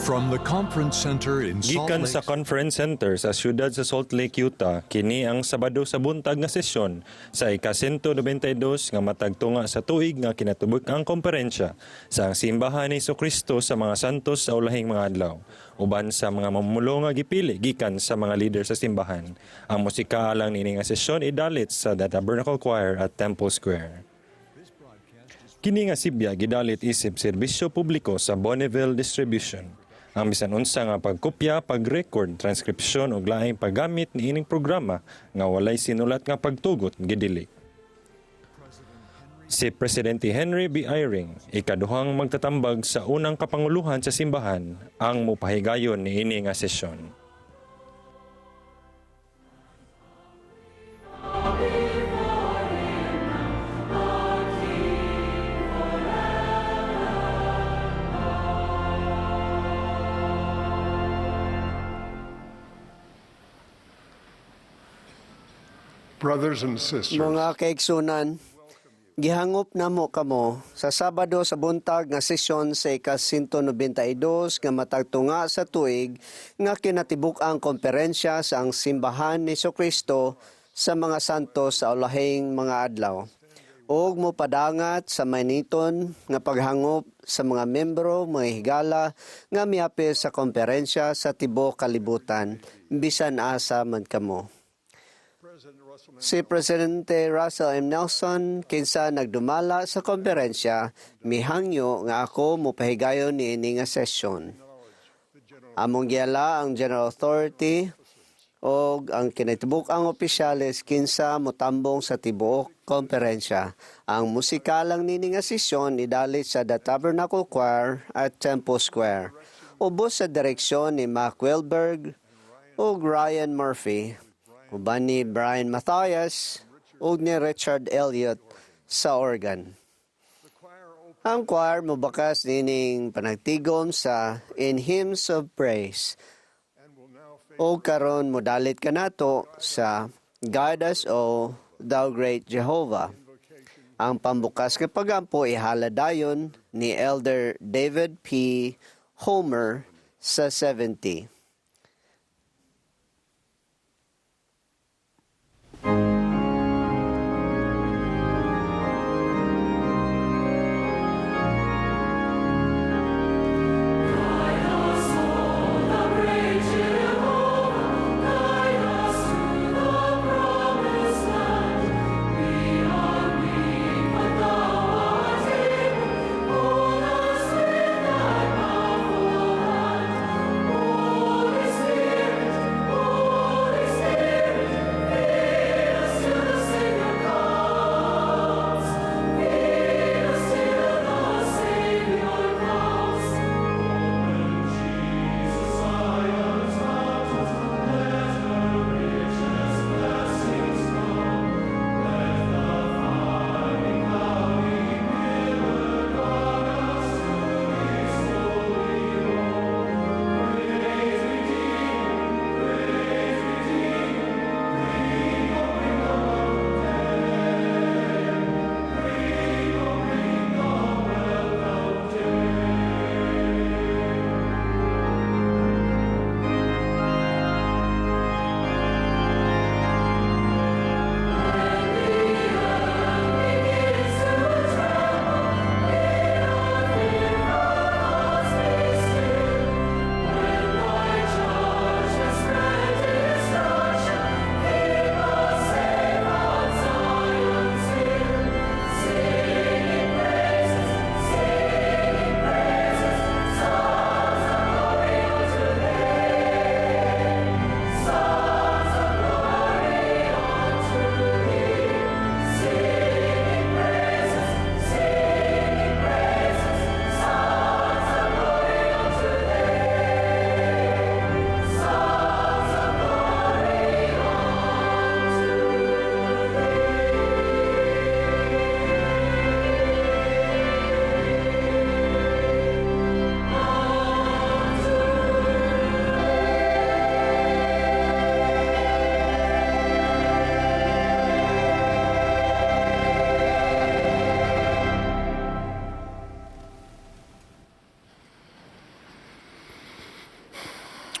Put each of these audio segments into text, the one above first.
From the Conference Center in Salt Gikan Lake sa Conference Center sa siyudad sa Salt Lake, Utah, kini ang Sabado sa buntag nga sesyon sa ika-192 nga matag tunga sa tuig nga kinatibuk-ang komperensya sa ang Simbahan ni Kristo sa mga Santos sa Ulahing mga Adlaw, uban sa mga mamumulo nga gipili gikan sa mga leader sa simbahan. Ang musika alang niini nga sesyon idalit sa The Tabernacle Choir at Temple Square. Kini nga sibya gidalit isip serbisyo publiko sa Bonneville Distribution. Ang bisan unsa nga pagkopya, pag-record, transkripsyon ug laing paggamit niining programa nga walay sinulat nga pagtugot gidili. Si Presidente Henry B. Eyring, ikaduhang magtatambag sa unang kapanguluhan sa simbahan, ang mupahigayon niini nga sesyon. Brothers and sisters, Mga kaigsunan, gihangop namo kamo sa Sabado sa buntag nga sesyon sa ika-192 nga matag tunga sa tuig nga kinatibuk-ang komperensya sa ang Simbahan ni Kristo sa mga Santos sa Ulahing mga Adlaw, ug mopadangat sa mainiton nga paghangop sa mga membro, mga higala nga miapil sa komperensya sa tibuok kalibutan, bisan asa man kamo. Si Presidente Russell M. Nelson, kinsa nagdumala sa komperensya, mihangyo nga ako mopahigayon niini nga sesyon. Among giala ang General Authority og ang kinatibuk-ang opisyales kinsa motambong sa tibuok komperensya. Ang musikalang nini nga sesyon idalit sa The Tabernacle Choir at Temple Square, ubos sa direksyon ni Mac Wilberg ug Ryan Murphy, uban ni Brian Mathias ug ni Richard Elliott sa organ. Ang choir mobakas nining panagtigom sa In Hymns of Praise. O karon modalit kanato sa Guide Us, O Thou Great Jehovah. Ang pambukas nga pagampo ihala dayon ni Elder David P. Homer sa 70.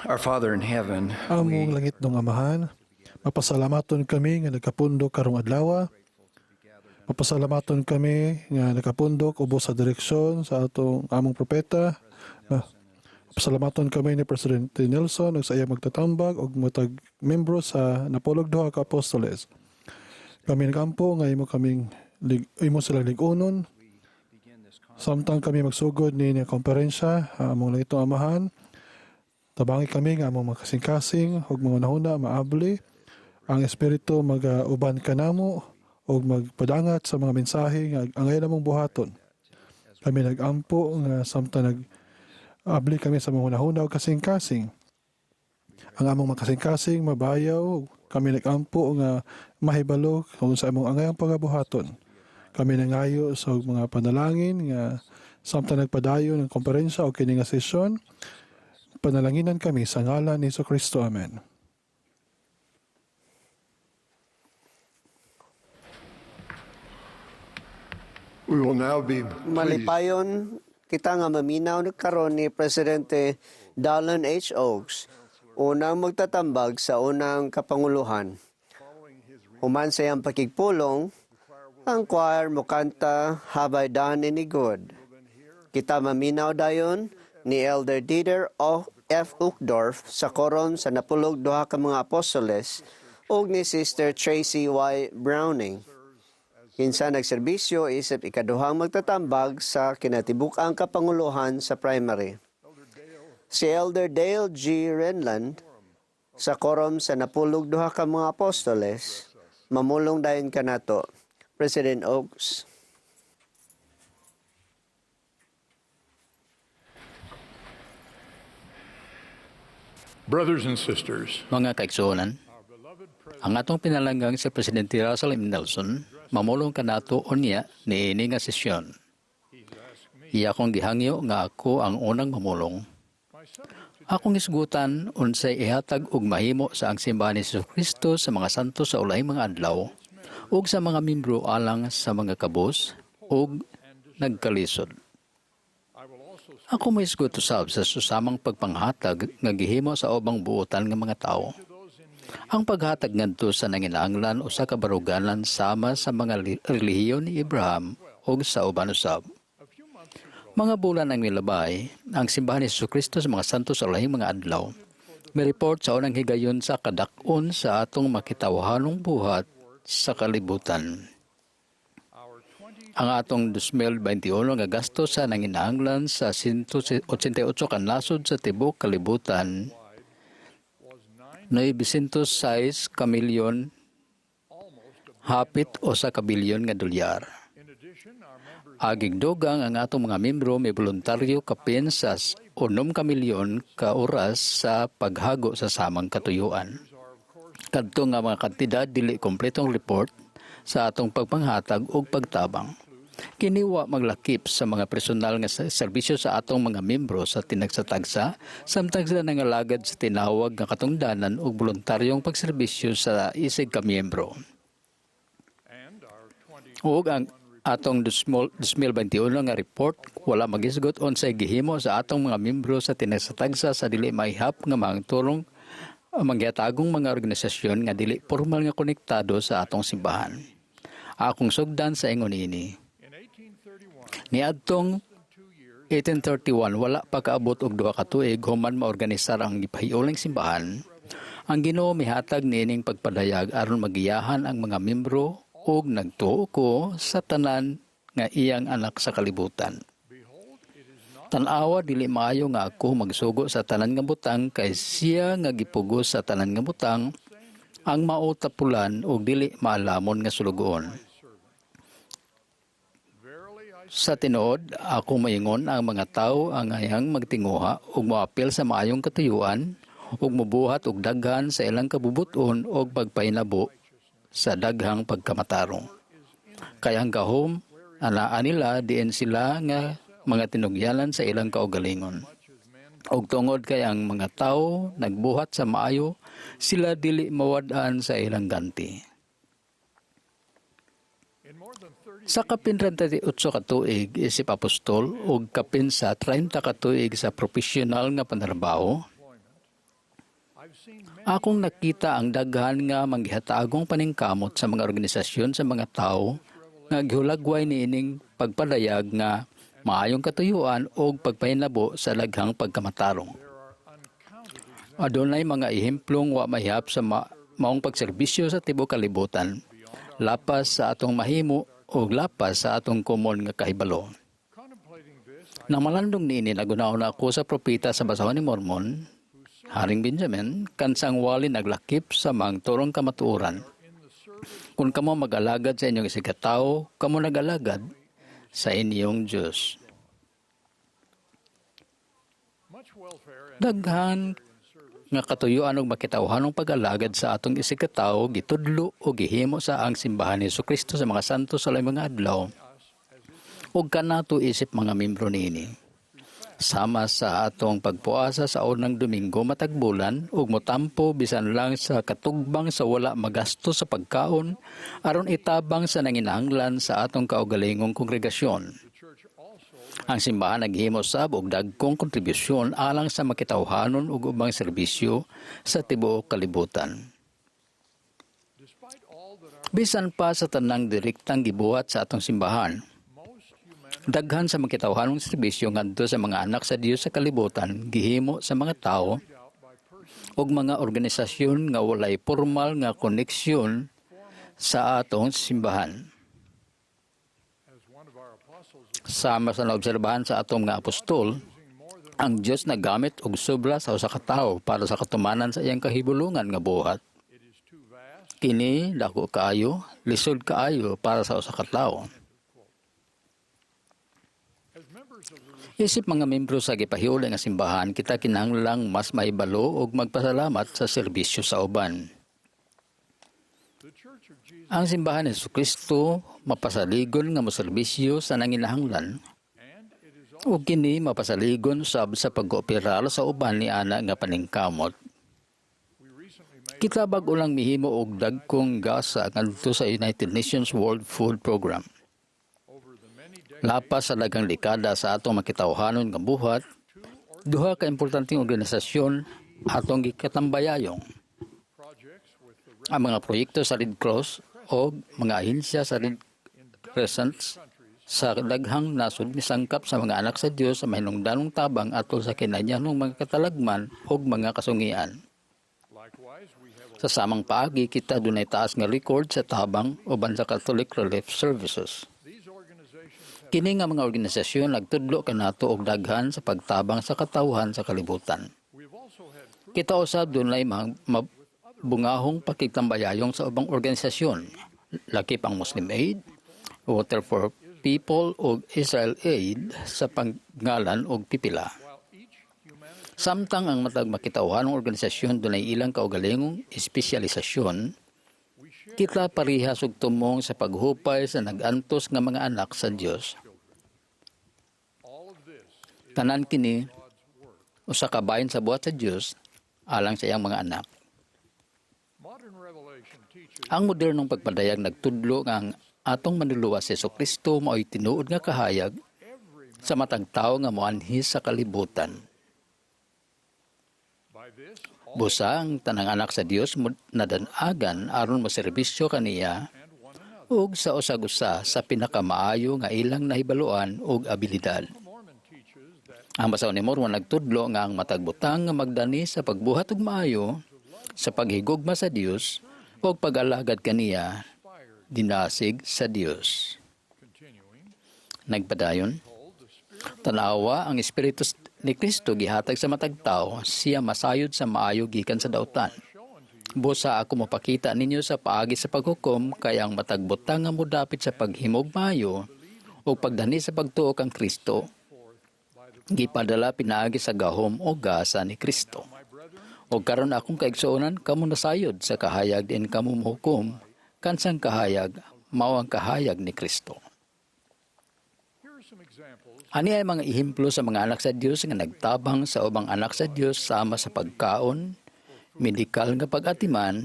Our Father in heaven, Among langitnong Amahan, mapasalamaton kami nga nagkapundok karong adlaw. Mapasalamaton kami nga nakapundok ubos sa direksyon sa atong among propeta. Mapasalamaton kami ni Presidente Nelson ug sa iyang magtatambag ug matag membro sa napulog duha ka apostoles. Kami nagampo nga imo kaming imo sila lig-unon. Samtang kami magsugod ni komperensya, among langitnong Amahan, tabangi kami nga among mga kasing-kasing ug mga hunahuna maabli. Ang Espiritu magauban kanamo ug magpadangat sa mga mensahe nga angay namong buhaton. Kami nagampo nga samtang nag abli kami sa mga hunahuna ug kasing-kasing, ang among mga kasing-kasing mabayaw. Kami nagampo nga mahibalo kung sa among angayang pagabuhaton. Kami nangayo sa mga panalangin nga samtang nagpadayon ng komperensya o kini nga sesyon, panalanginan kami sa ngalan ni Kristo. Amen. We will now be pleased Malipayon kita nga maminaw karon ni Presidente Dallin H. Oaks, unang magtatambag sa unang kapanguluhan. Human sa iyang pakigpulong, ang choir mukanta "Have I Done Any Good?" Kita maminaw dayon ni Elder Dieter O. F. Uchtdorf sa koron sa napulog duha ka mga apostoles ug ni Sister Tracy Y. Browning, kinsa nagserbisyo isip ikaduhang magtatambag sa kinatibuk-ang kapanguluhan sa primary. Si Elder Dale G. Renlund sa korom sa napulog duha ka mga apostoles mamulong dayon kanato. President Oaks. Brothers and sisters, Mga kaigsuonan, ang atong pinalanggang si Presidente Russell M. Nelson, mamulong kanato unya niini nga sesyon. Iya akong gihangyo nga ako ang unang mamulong. Akong isgutan unsay ihatag ug mahimo sa ang simbahan ni Kristo sa mga santo sa ulahing mga adlaw ug sa mga membro alang sa mga kabus ug nagkalisod. Ako mohisgot usab sa susamang pagpanghatag nga gihimo sa ubang buotan nga mga tawo. Ang paghatag ngadto sa nanginahanglan usa ka baruganan sama sa mga relihiyon ni Abraham ug sa uban usab. Mga bulan ang milabay, ang simbahan ni Kristo sa mga santo sa ulahing mga adlaw mi-report sa unang higayon sa kadak-on sa atong makitawhanong buhat sa kalibutan. Ang atong 2021 nga gasto sa nanginahanglan sa 188 ka nasod sa tibuok kalibutan, 906 ka milyon, hapit 1 ka bilyon nga dolyar. Agig dugang, ang atong mga membro may voluntaryo kapin sa 6 ka milyon ka oras sa paghago sa samang katuyuan. Kadto nga mga kantidad dili kompletong report sa atong pagpanghatag ug pagtabang. Kini wa maglakip sa mga personal nga serbisyo sa atong mga membro sa tinagsa-tagsa samtang sila nangalagad sa tinawag nga katungdanan ug voluntaryong pagserbisyo sa isig ka miyembro. Ug ang atong 2021 nga report wala magisgot unsay gihimo sa atong mga membro sa tinagsa-tagsa sa dili maihap nga mangtulong mangyatagong mga organisasyon nga dili formal nga konektado sa atong simbahan. Akong sugdan sa ingon ini. Niadtong 1831, wala pa kaabot og 2 ka tuig human maorganisar ang gipahiuling simbahan, ang Ginoo mihatag niining pagpadayag aron magiyahan ang mga membro ug nagtuo ko sa tanan nga iyang anak sa kalibutan. Tan-awa, dili maayo nga ako magsugo sa tanan nga butang, kay siya nga gipugos sa tanan nga butang ang mao tapulan ug dili maalamon nga sulugoon. Sa tinuod, ako maingon, ang mga tawo ang angayang magtinguha ug moapil sa maayong katuyuan ug mobuhat og daghan sa ilang kabubuton ug pagpahinabo sa daghang pagkamatarong. Kay ang gahom anaa nila diin sila nga mga tinugyanan sa ilang kaugalingon. Og tungod kay ang mga tawo nagbuhat sa maayo, sila dili mawad-an sa ilang ganti. Sa kapin 38 ka tuig isip apostol ug kapin sa 30 ka tuig sa propesyonal nga panarbaho, Akong nakita ang daghan nga manggihatagong paningkamot sa mga organisasyon sa mga tawo nga gihulagway niining pagpadayag nga maayong katuyuan og pagpahinabo sa daghang pagkamatarong. Adunay mga ehemplong wa mahihap sa maong pagserbisyo sa tibuok kalibutan, lapas sa atong mahimo o lapas sa atong komon nga kahibalo. Nang malandong niini, naghunahuna ako sa propeta sa basahon ni Mormon, Haring Benjamin, kansang wali naglakip sa mangturong kamatuoran: "Kung kamo mag-alagad sa inyong isigkatawo, kamo nag-alagad sa inyong Diyos." Daghan nga katuyuan og makitawhanong pag-alagad sa atong isigkatawo gitudlo o gihimo sa Ang Simbahan ni Kristo sa mga Santos sa Labing Mga Adlaw ug kanato isip mga membro niini. Sama sa atong pagpuasa sa unang Domingo matag bulan ug motampo bisan lang sa katugbang sa wala magasto sa pagkaon aron itabang sa nanginahanglan sa atong kaugalingong kongregasyon. Ang simbahan naghimo sab og dagkong kontribusyon alang sa makitawhanon ug ubang serbisyo sa tibuok kalibutan. Bisan pa sa tanang direktang gibuhat sa atong simbahan, daghan sa makitawhanong serbisyo ngadto sa mga anak sa Dios sa kalibutan gihimo sa mga tawo ug mga organisasyon nga walay pormal nga koneksyon sa atong simbahan. Sama sa naobserbahan sa atong mga apostol, ang Dios nagamit og sobra sa usa ka tawo para sa katumanan sa iyang kahibulungan nga buhat. Kini dako kaayo, lisod kaayo para sa usa ka tawo. Isip mga membro sa gipahiuli nga simbahan, kita kinahanglang mas mahibalo og magpasalamat sa serbisyo sa uban. Ang Simbahan ni Kristo mapasaligon nga moserbisyo sa nanginahanglan ug kini mapasaligon sab sa pagkooperar sa uban ni ana nga paningkamot. Kita bag-o lang mihimo og dagkong gasa ngadto sa United Nations World Food Program. Lapas sa daghang dekada sa atong makitawhanon nga buhat, duha ka importanteng organisasyon atong gikatambayayong: ang mga proyekto sa Red Cross o mga ahensya sa Red Crescent sa daghang nasod misangkap sa mga anak sa Dios sa mahinungdanong tabang atol sa kinahanglanong mga katalagman ug mga kasungian. Sa samang paagi, kita dunay taas nga record sa tabang uban sa Catholic Relief Services. Kini nga mga organisasyon nagtudlo kanato og daghan sa pagtabang sa katawhan sa kalibutan. Kita usab dunay mabungahong pakigtambayayong sa ubang organisasyon, lakip ang Muslim Aid, Water for People ug Israel Aid sa pangalan og pipila. Samtang ang matag makitawhanong organisasyon dunay ilang kaugalingong espesyalisasyon, kita parehas og tumong sa paghupay sa nag-antos nga mga anak sa Dios. Tanan kini usa ka bahin sa buhat sa Dios alang sa iyang mga anak. Ang modernong pagpadayag nagtudlo nga ang atong Manluluwas si Kristo mao'y tinuod nga kahayag sa matag tawo nga moanhi sa kalibutan. Busa ang tanang anak sa Dios nadanagan aron moserbisyo kaniya ug sa usag-usa sa pinakamaayo nga ilang nahibaluan ug abilidad. Ang basahon ni Mormon nagtudlo nga ang matag butang nga magdani sa pagbuhat og maayo, sa paghigugma sa Dios ug pag-alagad kaniya, dinasig sa Dios. Nagpadayon, "Tanawa, ang Espiritu ni Kristo gihatag sa matag tawo, siya masayod sa maayo gikan sa dautan. Busa ako mopakita ninyo sa paagi sa paghukom, kay ang matag butang nga modapit sa paghimog maayo o pagdani sa pagtuo kang Kristo gipadala pinaagi sa gahom o gasa ni Kristo. O karon, akong kaigsuonan, kamo nasayod sa kahayag diin kamo mohukom kansang kahayag mao ang kahayag ni Kristo." Ani ay mga ehemplo sa mga anak sa Dios nga nagtabang sa ubang anak sa Dios sama sa pagkaon, medikal nga pag-atiman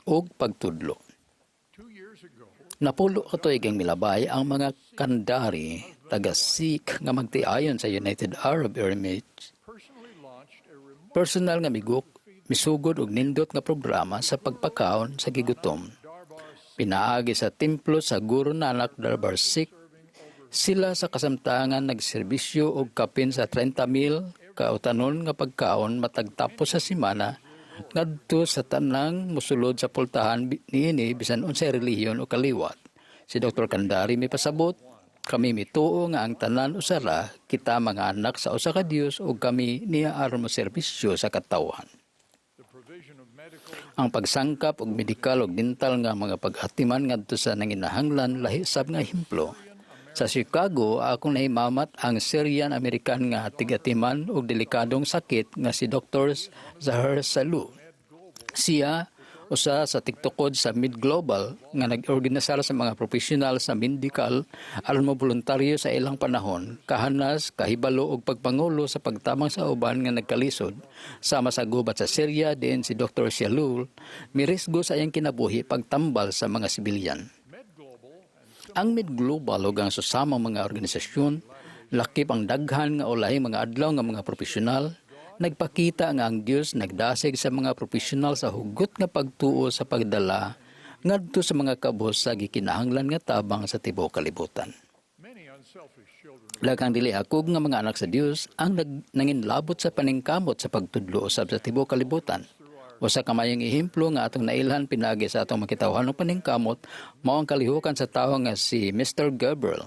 ug pagtudlo. 10 ka tuig ang milabay, ang mga Kandari taga Sikh nga magtiayon sa United Arab Emirates personal nga miguk misugod og nindot nga programa sa pagpakaon sa gigutom. Pinaagi sa templo sa Guru Nanak Darbar Sikh, sila sa kasamtangan nagserbisyo og kapin sa 30,000 kautanon nga pagkaon matag tapos sa semana ngadto sa tanang mosulod sa pultahan niini bisan unsay relihiyon o kaliwat. Si Dr. Kandari mipasabot, "Kami mituo nga ang tanan usara kita mga anak sa usa ka Dios ug kami niya aron moserbisyo sa katawhan." Ang pagsangkap og medikal ug dental nga mga pag-atiman ngadto sa nanginahanglan lahi sab nga ehemplo. Sa Chicago, akong nahimamat ang Syrian-American nga tig-atiman og delikadong sakit nga si Dr. Zahar Salu. Siya usa sa tigtukod sa Med Global nga nag-organisar sa mga profesional sa medical aron mo voluntaryo sa ilang panahon, kahanas, kahibalo ug pagpangulo sa pagtabang sa uban nga nagkalisod sama sa gubat sa Syria, diin si Dr. Shalul mirisgo sa iyang kinabuhi pagtambal sa mga sibilyan. Ang Med Global ug ang susamang mga organisasyon, lakip ang daghan nga ulahing mga adlaw nga mga profesional, nagpakita nga ang Dios nagdasig sa mga profesional sa hugot nga pagtuo sa pagdala ngadto sa mga kabos sa gikinahanglan nga tabang sa tibuok kalibutan. Daghang dili akog nga mga anak sa Dios ang nanginlabot sa paningkamot sa pagtudlo usab sa tibuok kalibutan. Usa ka maayong ehemplo nga atong nailhan pinaagi sa atong makitawhanong paningkamot mao ang kalihukan sa tawo nga si Mr. Gabriel,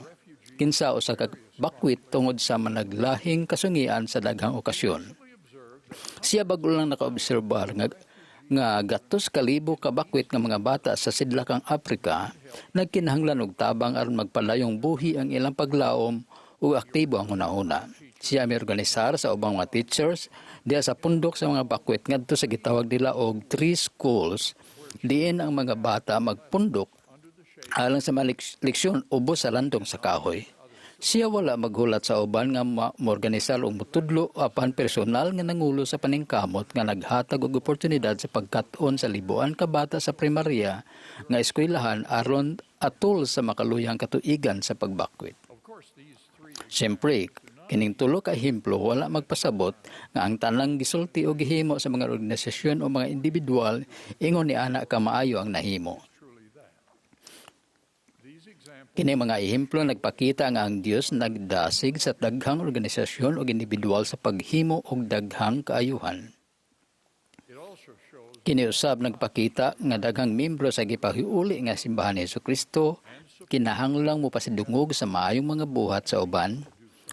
kinsa usa ka bakwit tungod sa managlahing kasungian sa daghang okasyon. Siya bag-o lang nakaobserbar nga gatos kalibo ka bakwit nga mga bata sa sidlakang Afrika nagkinahanglan og tabang aron magpalayong buhi ang ilang paglaom ug aktibo ang hunahuna. Siya miorganisar sa ubang mga teachers diha sa pundok sa mga bakwit ngadto sa gitawag nila og three schools, diin ang mga bata magpundok alang sa mga leksyon ubos sa landong sa kahoy. Siya wala maghulat sa uban nga moorganisar og motudlo, apan personal nga nangulo sa paningkamot nga naghatag og oportunidad sa pagkat-on sa liboan ka bata sa primarya nga eskwelahan aron atol sa makaluyang katuigan sa pagbakwit. Siyempre, kining tulo ka ehemplo wala magpasabot nga ang tanang gisulti o gihimo sa mga organisasyon o mga individual ingon ni ana ka maayo ang nahimo. Kini mga ehemplo nagpakita nga ang Dios nagdasig sa daghang organisasyon o individual sa paghimo og daghang kaayuhan. Kini usab nagpakita nga daghang membro sa gipahiuli nga simbahan ni Hesukristo kinahanglang mopasidungog sa maayong mga buhat sa uban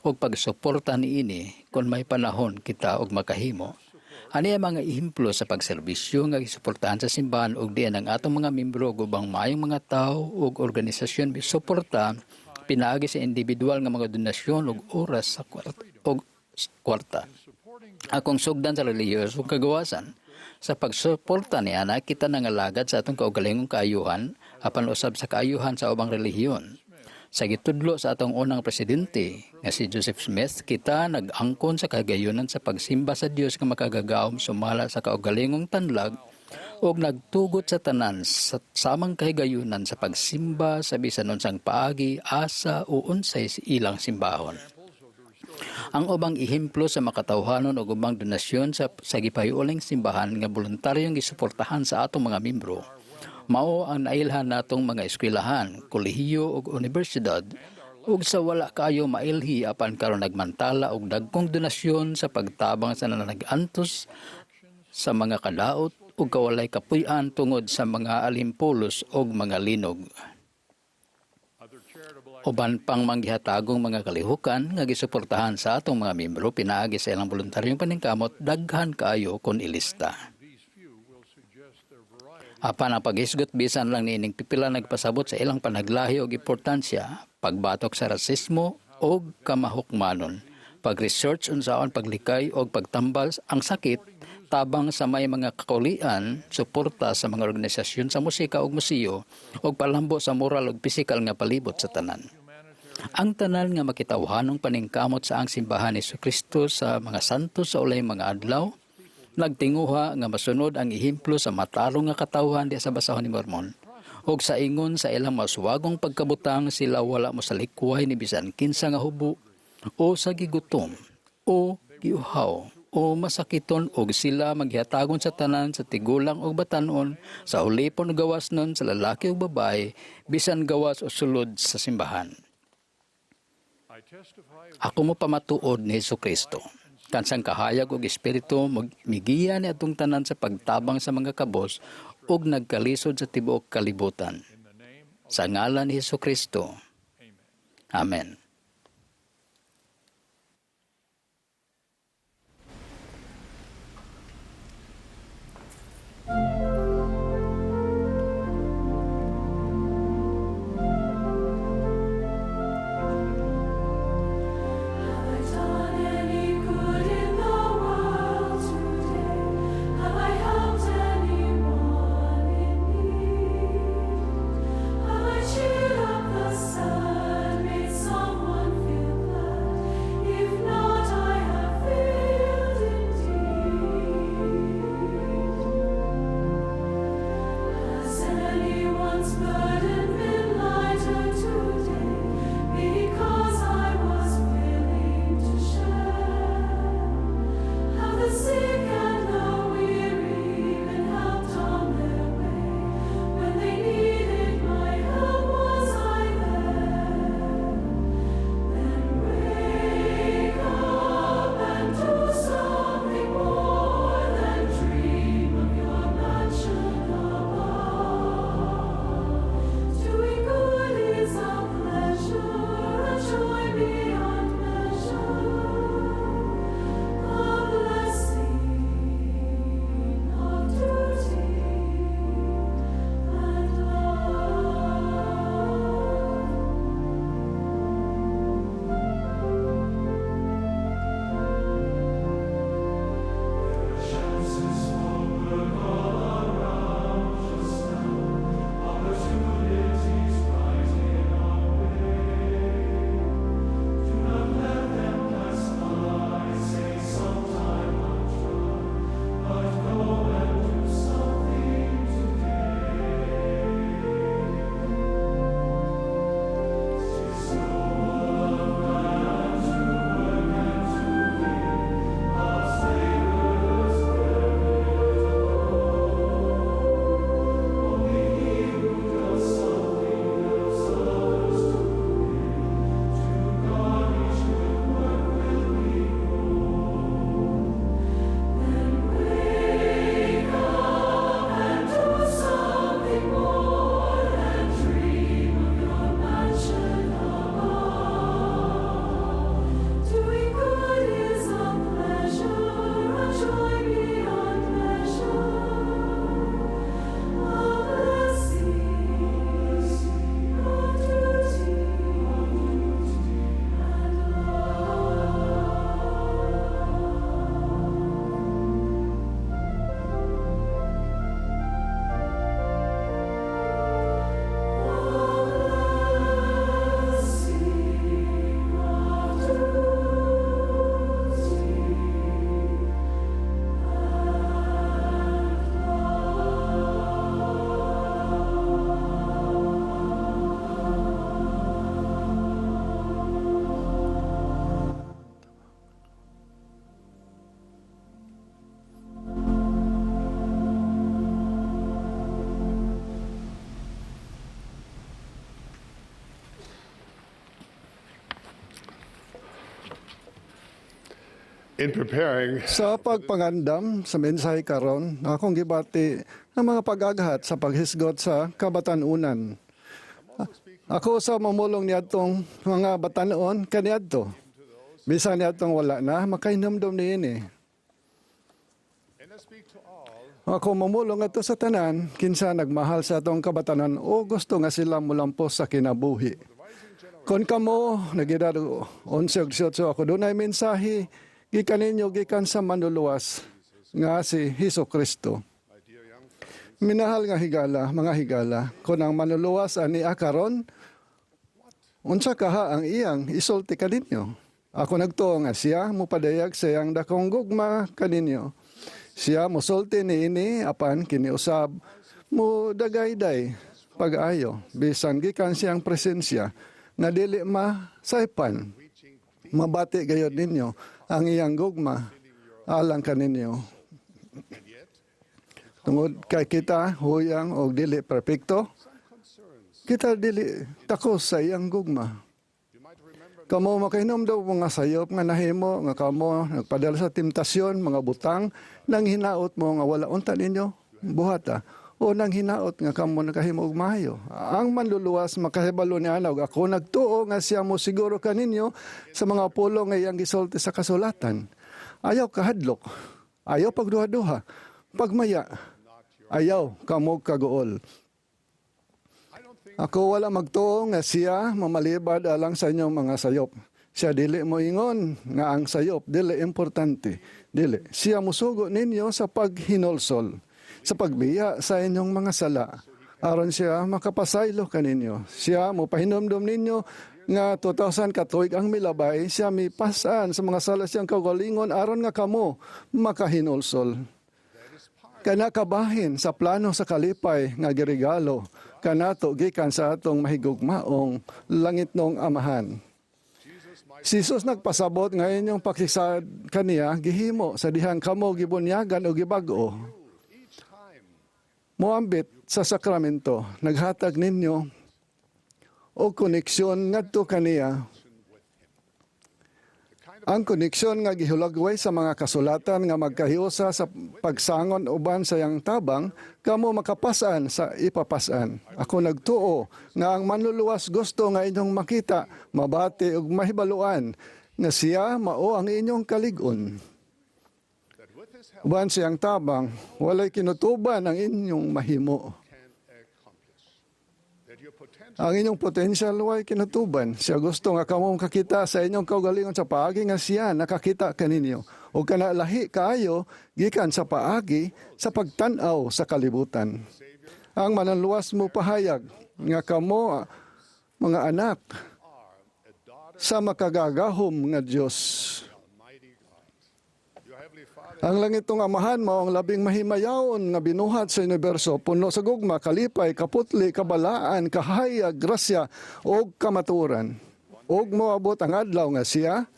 ug pagsuporta niini kon may panahon kita og makahimo. Ani ang mga ehemplo sa pagserbisyo nga gisuportahan sa simbahan ug diyan ang atong mga membro ug ubang maayong mga tawo ug organisasyon misuporta pinaagi sa individual nga mga donasyon ug oras sa kwarta, ug kwarta. Akong sugdan sa relihiyosong kagawasan. Sa pagsuporta niana, kita nangalagad sa atong kaugalingong kaayuhan apan usab sa kaayuhan sa ubang relihiyon. Sa gitudlo sa atong unang presidente nga si Joseph Smith, kita nag-angkon sa kahigayunan sa pagsimba sa Dios nga makagagahom sumala sa kaugalingong tanlag ug nagtugot sa tanan sa samang kahigayunan sa pagsimba sa bisan unsang paagi, asa o unsay ilang simbahon. Ang ubang ehemplo sa makatawhanon ug ubang donasyon sa gipahiuling simbahan nga voluntaryong gisuportahan sa atong mga membro mao ang nailhan natong mga eskwelahan, kolehiyo ug unibersidad ug sa wala kaayo mailhi apan karon nagmantala og dagkong donasyon sa pagtabang sa nag-antos sa mga kadaot ug kawalay kapuy-an tungod sa mga alimpulos ug mga linog. Uban pang manggihatagong mga kalihukan nga gisuportahan sa atong mga membro pinaagi sa ilang voluntaryong paningkamot, daghan kaayo kon ilista. Apan ang paghisgot bisan lang niining pipila nagpasabot sa ilang panaglahi og importansya, pagbatok sa rasismo og kamahukmanon, pag-research unsaon paglikay og pagtambal ang sakit, tabang sa may mga kakulian, suporta sa mga organisasyon sa musika ug museo, ug palambo sa moral ug pisikal nga palibot sa tanan. Ang tanan nga makitawhanong paningkamot sa ang simbahan ni Kristo sa mga santos sa ulay mga adlaw, nagtinguha nga masunod ang ehemplo sa matarong nga katawhan diha sa basahon ni Mormon. Ug sa ingon sa ilang masuwagong pagkabutang, sila wala mo salikway ni bisan kinsa nga hubo o sa gigutom o giuhaw o masakiton og sila maghihatagon sa tanan sa tigulang ug batan-on, sa ulipon ug gawasnon, sa lalaki ug babae, bisan gawas o sulod sa simbahan. Ako mo pamatuod ni Hesus Kristo. Kansang kahayag og espiritu migiya ni atong tanan sa pagtabang sa mga kabos ug nagkalisod sa tibuok kalibutan. Sa ngalan ni Hesus Kristo. Amen. Have I done any good in the world today? Have I helped anyone in need? Have I cheered up the sad, made someone feel glad? If not, I have failed indeed. Has anyone's burden been lighter today because I was willing to share? Have the sick and the weary been helped on their way? When they needed my help, was I there? Then wake up and do something more than dream of your mansion above. Doing good is a pleasure, a joy beyond measure, a blessing of duty and love. Then wake up and do something more than dream of your mansion above. Doing good is a pleasure, a joy beyond measure, a blessing of duty and love. In preparing Sa pagpangandam sa mensahe karon, akong gibati ang mga pag-aghat sa paghisgot sa kabatan-unan. Ako sa mamulong niadtong mga batan-on kaniadto. Bisan niadtong wala na, makahinumdom niini. Ako mamulong ato sa tanan, kinsa nagmahal sa atong kabatanan o gusto nga sila mulampos sa kinabuhi. Kon kamo nagedad 11 ug 18, ako dunay mensahe gikan ninyo gikan sa manluluwas nga si Hesus Kristo. Minahal nga higala, mga higala, kon ang manluluwas ani akaron, unsa kaha ang iyang isulti kaninyo? Ako nagtuo nga siya mopadayag sa iyang dakong gugma kaninyo. Siya mosulti niini apan kini usab mo dagayday pag-ayo bisan gikan siyang presensya nga dili masaypan. Mabati gayod ninyo ang iyang gugma. alang kaninyo. Tungod kay kita huyang og dili perpekto, kita dili takos sa iyang gugma. Kamo makahinumdom mga sayop nga nahimo nga kamo nagpadala sa temptasyon, mga butang nang hinaot mo nga wala unta ninyo buhata o nang hinaot nga kamo nakahimo og maayo. Ang Manluluwas makahibalo ni ana ug ako nagtuo nga siya mo siguro kaninyo sa mga pulong nga iyang gisulti sa kasulatan. Ayaw kahadlok, ayaw pagduha-duha, pagmaya, ayaw kamo kaguol. Ako wala magtuo nga siya mamalibad alang sa inyong mga sayop. Siya dili mo ingon nga ang sayop dili importante. Dili. Siya musugo ninyo sa paghinulsol, sa pagbiya sa inyong mga sala, aron siya makapasaylo kaninyo. Siya mo pahinumdom ninyo nga 2,000 ka tuig ang milabay, siya mipasan sa mga sala siyang kaugalingon aron nga kamo makahinulsol. Kana kabahin sa plano sa kalipay nga giregalo kanato gikan sa atong mahigugmaong langitnong Amahan. Si Jesus nagpasabot nga inyong pakisad kaniya gihimo sa dihang kamo gibunyagan o gibag-o. Moambit sa sakramento, naghatag ninyo og koneksyon ngadto kaniya. Ang koneksyon nga gihulagway sa mga kasulatan nga magkahiusa sa pagsangon uban sa iyang tabang, kamo makapasan sa ipapasan. Ako nagtuo nga ang Manluluwas gusto nga inyong makita, mabati ug mahibaluan nga siya mao ang inyong kalig-on. Uban siyang tabang, walay kinutuban ang inyong mahimo. Ang inyong potential way kinutuban. Siya gusto nga kamo makakita sa inyong kaugalingon sa paagi nga siya nakakita kaninyo. O kana lahi kaayo gikan sa paagi sa pagtan-aw sa kalibutan. Ang Mananluwas mo pahayag nga kamo mga anak sa makagagahom nga Dios. Ang langitong Amahan mao ang labing mahimayaon nga binuhat sa universo, puno sa gugma, kalipay, kaputli, kabalaan, kahayag, grasya ug kamatuoran. Ug moabot ang adlaw nga siya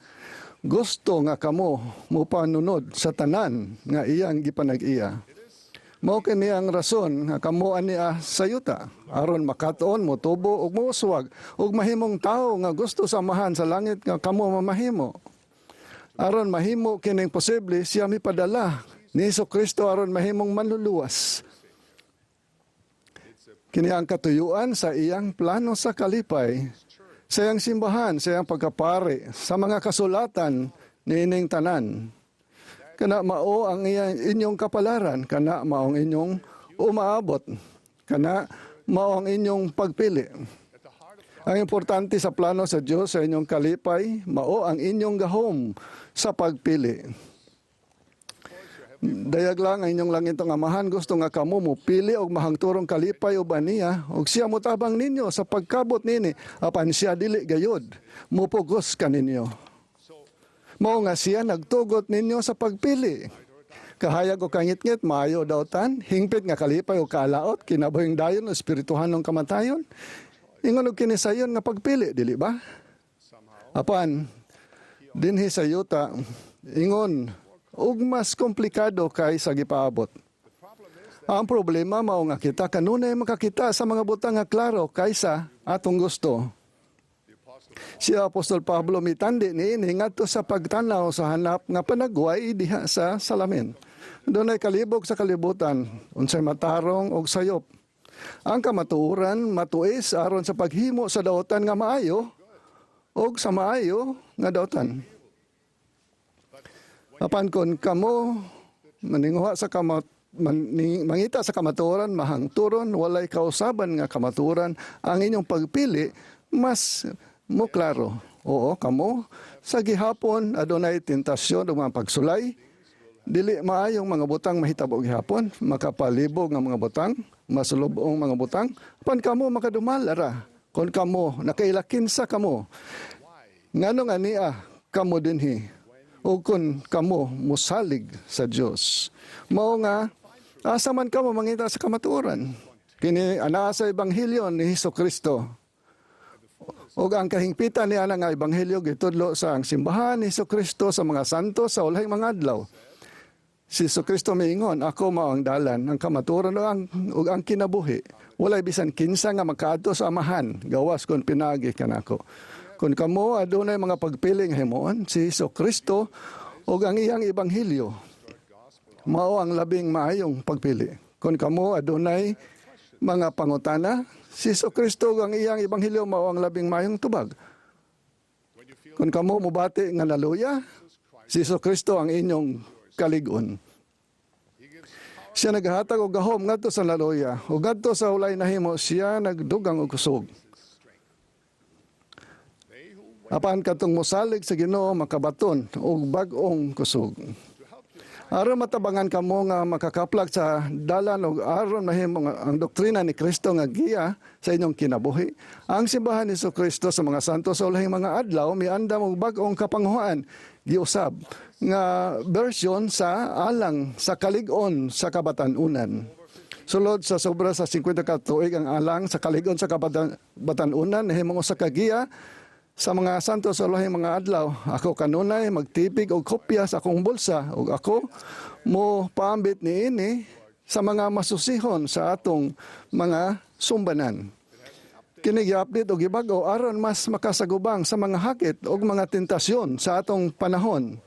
gusto nga kamo mopanunod sa tanan nga iyang gipanag-iya. Mao kini ang rason nga kamo ania sa yuta aron makatuon, motubo ug mouswag ug mahimong tawo nga gusto sa Amahan sa langit nga kamo mamahimo. Aron mahimo kining posible, siya mipadala ni Hesus Kristo aron mahimong Manluluwas. Kini ang katuyuan sa iyang plano sa kalipay, sa iyang simbahan, sa iyang pagkapari, sa mga kasulatan niining tanan. Kana mao ang inyong kapalaran, kana mao ang inyong umaabot, kana mao ang inyong pagpili. Ang importante sa plano sa Dios sa inyong kalipay, mao ang inyong gahom sa pagpili. Dayag lang ang inyong langitong Amahan gusto nga kamo mo pili og mahangturong kalipay uban niya og siya motabang ninyo sa pagkabot nini, apan siya dili gayud mupugos kaninyo. Mao nga siya nagtugot ninyo sa pagpili. Kahayag o kangitngit, maayo dautan, hingpit nga kalipay o kalaot, kinabuhing dayon o espirituhanong kamatayon. Ingon og kini sayon nga pagpili, dili ba? Apan dinhi sa yuta, ingon og mas komplikado kay sa gipaabot. Ang problema mao nga kita kanunay makakita sa mga butang nga klaro kaysa atong gusto. Si Apostol Pablo mitandi niini ngadto sa pagtanaw sa hanap nga panagway diha sa salamin. Dunay kalibog sa kalibutan, unsay matarong og sayop. Ang kamatuoran matuis aron sa paghimo sa dautan nga maayo og sa maayo nga dautan. Apan kon kamo maninguha sa kamat mangita sa kamatuoran, mahangturon, walay kausaban nga kamatuoran, ang inyong pagpili mas mo klaro. Oo, kamo sa gihapon adunay tentasyon ug mga pagsulay. Dili maayong mga butang mahitabo gihapon, makapalibog nga mga butang, masulubong mga butang. Apan kamo makadumal ara. Kon kamo nakailakin sa kamo, ngano nga niya kamo dinhi o kun kamo musalig sa Dios. Mao nga asa man kamo mangita sa kamatuoran. Kini anaa sa ebanghelyo ni Hesus Kristo. Ug ang kahingpitan niya nga ebanghelyo gitudlo sa ang simbahan ni Hesus Kristo sa mga santo sa ulahing mga adlaw. Si Kristo miingon, "Ako mao ang dalan, ang kamatuoran ug ang kinabuhi. Walay bisan kinsa nga makaadto sa Amahan gawas kon pinaagi kanako." Kung kamo adunay mga pagpiling himuon, si Kristo ug ang iyang ebanghelyo mao ang labing maayong pagpili. Kung kamo adunay mga pangutana, si Kristo ug ang iyang ebanghelyo mao ang labing maayong tubag. Kung kamo mubati nga naluya, si Kristo ang inyong kalig-on. Siya naghatag og gahom ngadto sa naluya ug ngadto sa walay nahimo, siya nagdugang og kusog. Apan katong mosalig sa Ginoo makabaton og bag-ong kusog. Aron matabangan kamo nga makakaplag sa dalan ug aron mahimo nga ang doktrina ni Kristo nga giya sa inyong kinabuhi, ang Simbahan ni Kristo sa mga Santo sa Ulahing mga Adlaw miandam og bag-ong kapanguhaan, giusab nga version sa alang sa kalig-on sa kabatan-unan. Sulod sa sobra sa 50 ka tuig, ang alang sa kalig-on sa kabatan-unan nahimong usa ka giya sa mga Santo sa Ulahing mga Adlaw. Ako kanunay magtipig og kopya sa akong bulsa ug ako mo paambit niini sa mga masusihon sa atong mga sumbanan. Kini gi-update og gibag-o aron mas makasagubang sa mga hakit ug mga tentasyon sa atong panahon.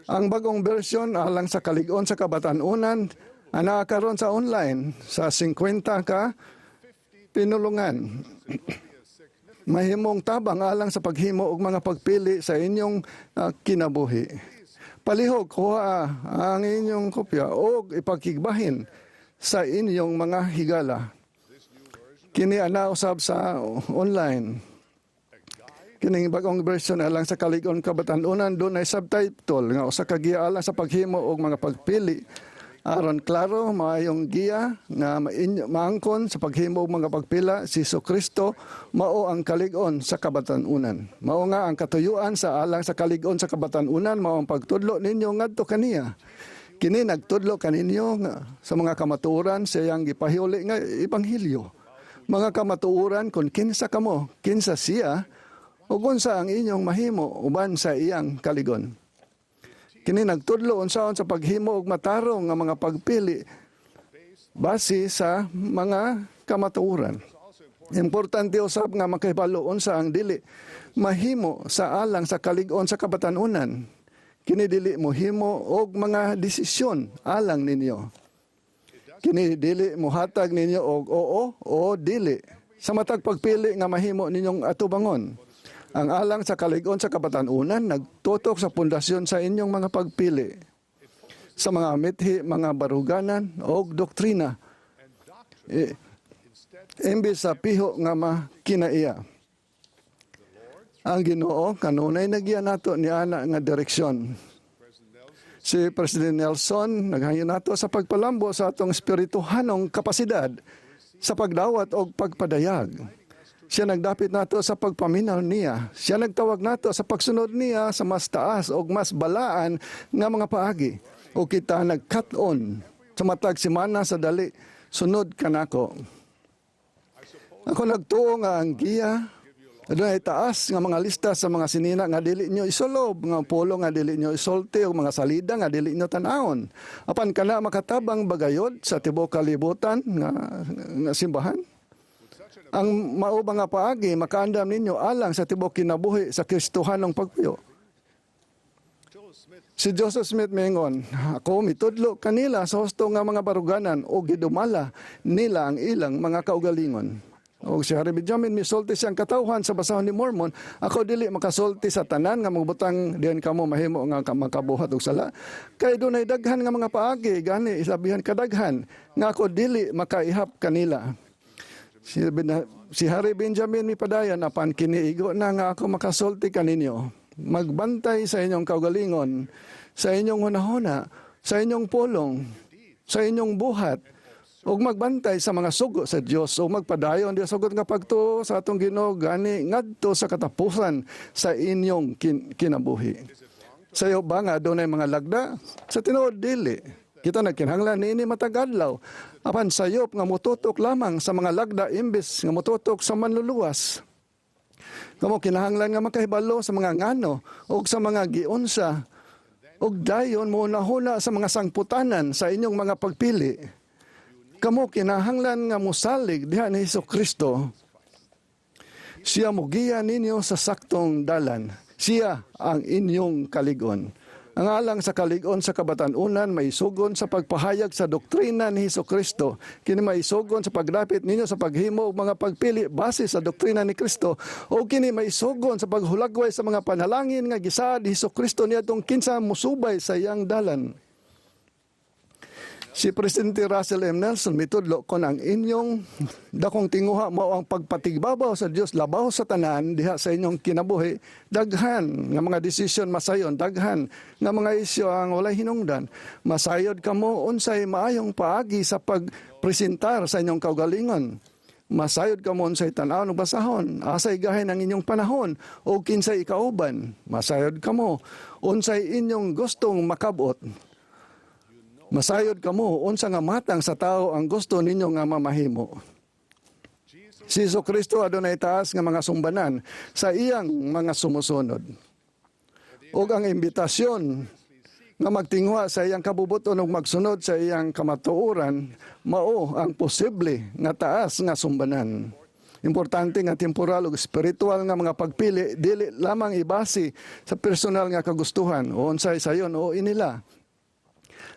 Ang bagong version alang sa kalig-on sa kabatan-unan anaa karon sa online sa 50 ka pinulungan. Mahimong tabang alang sa paghimo og mga pagpili sa inyong kinabuhi. Palihog kuha ang inyong kopya og ipagkigbahin sa inyong mga higala. Kini ana usab sa online. Kining bagong version alang sa kalig-on kabatan-unan dunay subtitle nga usa ka giya alang sa paghimo og mga pagpili aron klaro, maayong giya nga maangkon sa paghimo og mga pagpila. Si Kristo mao ang kalig-on sa kabatan-unan. Mao nga ang katuyuan sa alang sa kalig-on sa kabatan-unan mao ang pagtudlo ninyo ngadto kaniya. Kini nagtudlo kaninyo nga sa mga kamatuoran sa iyang gipahiuli nga ebanghelyo. Mga kamatuoran kung kinsa kamo, kinsa siya, ug unsa ang inyong mahimo uban sa iyang kaligon. Kini nagtudlo unsaon sa paghimo og matarong nga mga pagpili base sa mga kamatuoran. Importante usab nga makahibalo unsa ang dili mahimo sa alang sa kalig-on sa kabatan-unan. Kini dili mohimo og mga desisyon alang ninyo. Kini dili mohatag ninyo og oo o dili sa matag pagpili nga mahimo ninyong atubangon. Ang alang sa kalig-on sa kabatan-unan nagtutok sa pundasyon sa inyong mga pagpili sa mga mithi, mga baruganan o doktrina, imbes sa piho nga makinaiya. Ang Ginoo kanunay nagya nato ni ana nga direksyon. Si President Nelson naghangyo nato sa pagpalambo sa atong espirituhanong kapasidad sa pagdawat og pagpadayag. Siya nagdapit nato sa pagpaminaw niya. Siya nagtawag nato sa pagsunod niya sa mas taas og mas balaan nga mga paagi. O kita nagkat-on sa matag semana sa "Dali, sunod kanako." Ako nagtuo nga ang giya adunay taas nga mga lista sa mga sinina nga dili nyo isulob, nga pulong nga dili nyo isulti o mga salida nga dili nyo tan-awon. Apan kana makatabang bagayod sa tibuok kalibutan nga simbahan? Ang mao ba nga paagi makaandam ninyo alang sa tibuok kinabuhi sa Kristohanong pagpuyo? Si Joseph Smith mingon, "Ako mitudlo kanila sa husto nga mga baruganan o gidumala nila ang ilang mga kaugalingon." O si Harry Benjamin misulti siyang katawhan sa basahon ni Mormon, "Ako dili makasulti sa tanan nga magbutang diyan kamo mahimo nga makabuhat og sala. Kay dunay daghan nga mga paagi, gani isabihan kadaghan nga ako dili makaihap kanila." Si Harry Benjamin mipadayon, "Apan kiniigo na nga ako makasulti kaninyo. Magbantay sa inyong kaugalingon, sa inyong hunahuna, sa inyong pulong, sa inyong buhat, ug magbantay sa mga sugo sa Dios ug magpadayon diha sugot nga pagtuo sa atong Ginoo gani ngadto sa katapusan sa inyong kinabuhi." Sayo ba nga adunay mga lagda? Sa tinuod, dili. Kita nagkinahanglan niini matag adlaw. Apan sayop nga motutok lamang sa mga lagda imbes nga motutok sa manluluwas. Kamo kinahanglan nga makahibalo sa mga ngano ug sa mga giunsa Ug dayon mohunahuna sa mga sangputanan sa inyong mga pagpili. Kamo kinahanglan nga mosalig diha ni Hesus Kristo. Siya mogiya ninyo sa saktong dalan. Siya ang inyong kalig-on. Ang alang sa kalig-on sa kabatan-unan maisugon sa pagpahayag sa doktrina ni Hesus Kristo. Kini maisugon sa paglapit ninyo sa paghimo og mga pagpili base sa doktrina ni Kristo, o kini maisugon sa paghulagway sa mga panalangin nga gisaad ni Hesus Kristo niadtong kinsa mosubay sa iyang dalan. Si Presidente Russell M. Nelson mitudlo kon ang inyong dakong tinguha mao ang pagpatigbabaw sa Dios labaw sa tanan diha sa inyong kinabuhi, daghan nga mga desisyon masayon, daghan nga mga isyu ang walay hinungdan. Masayod kamo unsay maayong paagi sa pagpresentar sa inyong kaugalingon. Masayod kamo unsay tan-awon ug basahon, asay gahin ang inyong panahon o kinsay ikauban. Masayod kamo unsay inyong gustong makabot. Masayod kamo unsa nga matang sa tao ang gusto ninyo nga mamahimo. Si Hesus Kristo adunay taas nga mga sumbanan sa iyang mga sumusunod. Ug ang imbitasyon nga magtinguha sa iyang kabubuton ug magsunod sa iyang kamatuoran mao ang posible nga taas nga sumbanan. Importante nga temporal ug espiritual nga mga pagpili dili lamang ibase sa personal nga kagustuhan o unsay sayon o inila.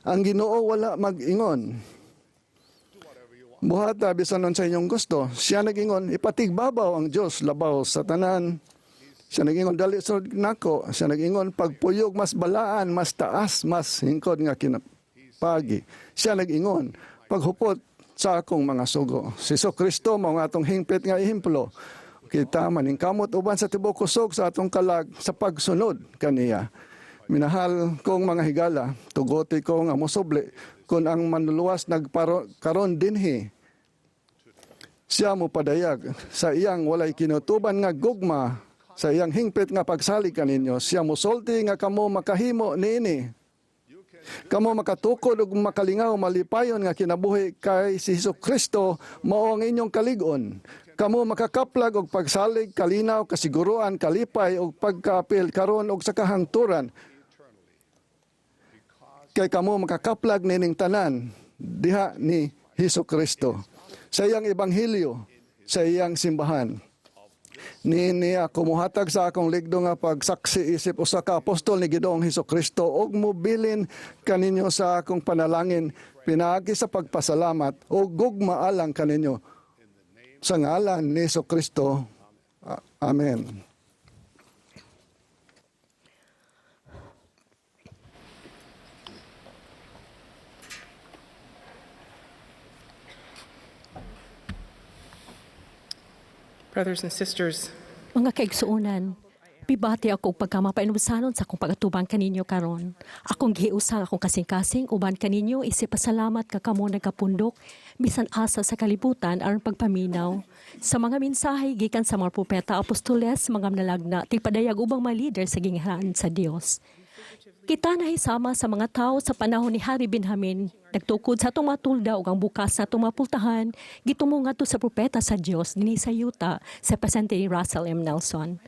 Ang Ginoo wala mag-ingon, "Buhata bisan sa inyong gusto." Siya nag-ingon, "Ipatigbabaw ang Dios labaw sa tanan." Siya nag-ingon, "Dali sunod nako." Siya nag-ingon, "Pagpuyog mas balaan, mas taas, mas hingkod nga kinapagi." Siya nag-ingon, "Paghupot sa akong mga sugo." Si Hesus Kristo mao nga atong hingpit nga ehemplo. Kita maningkamot uban sa tibuok kusog sa atong kalag sa pagsunod kaniya. Minahal kong mga higala, tugoti ko nga mosubli kung ang manluluwas nagkaron dinhi. Siya mo padayag sa iyang walay kinutuban nga gugma, sa iyang hingpit nga pagsalig kaninyo. Siya mosulti nga kamo makahimo niini. Kamo makatukod ug makalingaw malipayon nga kinabuhi kay si Hesus Kristo mao ang inyong kalig-on. Kamo makakaplag og pagsalig, kalinaw, kasiguruan, kalipay ug pagkaapil karon ug sa kahangturan. Kay kamo makakaplag nining tanan diha ni Hesus Kristo sa iyang ebanghelyo, sa iyang simbahan. Niini ako muhatag sa akong ligdo nga pagsaksi isip usa ka apostol ni Ginoong Hesus Kristo ug mobilin kaninyo sa akong panalangin pinaagi sa pagpasalamat ug gugma alang kaninyo sa ngalan ni Hesus Kristo. Amen. Brothers and sisters, Mga kaigsuonan, mibati ako og pagkamapainumsanon sa akong pagatubang kaninyo karon. Akong gihiusa ang akong kasing-kasing uban kaninyo isip pasalamat ka kamo nagkapundok bisan asa sa kalibutan aron pagpaminaw sa mga mensahe gikan sa mga propeta, apostoles, mga manalagna, tigpadayag ubang mga leader sa gingharian sa Dios. Kita nahisama sa mga tao sa panahon ni Hari Benjamin, nagtukod sa atong mga tulda ug ang bukas sa atong mga pultahan, gitumo ngadto sa propeta sa Dios dinhi sa yuta, sa Presidente Russell M. Nelson.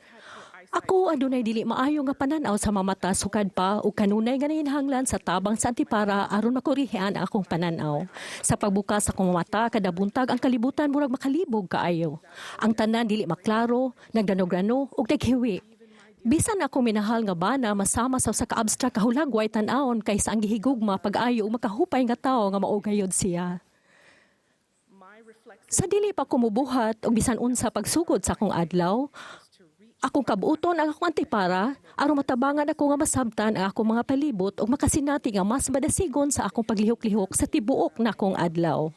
Ako adunay dili maayo nga pananaw sa mamata sukad pa ug kanunay nga nahinahanglan sa tabang sa antipara aron makorihian ang akong pananaw. Sa pagbukas sa akong mata kada buntag, ang kalibutan murag makalibog kaayo. Ang tanan dili maklaro, nagdanog-rano ug naghiwi. Bisan ako minahal nga bana masama sa usa ka abstract kahulagway tan-awon kaysa ang gihigugma pag-ayo ug makahupay nga tawo nga mao gayod siya. Sa dili pa ko mubuhat og bisan unsa pagsugod sa akong adlaw, akong kabuoton ang akong antipara aron matabangan ako nga masabtan ang akong mga palibot ug makasinati nga mas madasigon sa akong paglihok-lihok sa tibuok na akong adlaw.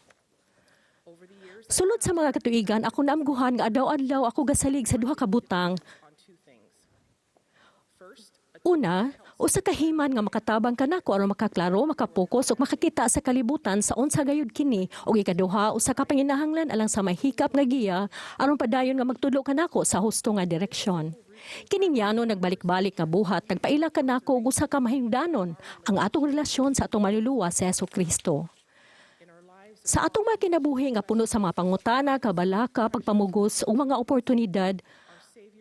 Sulod sa mga katuigan, ako naamguhan nga adlaw-adlaw ako gasalig sa duha ka butang. Una, usa ka himan nga makatabang kanako aron makaklaro, makapokus ug makakita sa kalibutan sa unsa gayud kini, ug ikaduha, usa ka panginahanglan alang sa mahikap nga giya aron padayon nga magtudlo kanako sa husto nga direksyon. Kining yano nagbalik-balik nga buhat nagpaila kanako og usa ka mahingdanon, ang atong relasyon sa atong Manluluwas sa Hesus Kristo. Sa atong mga kinabuhi nga puno sa mga pangutana, kabalaka, pagpamugos ug mga oportunidad,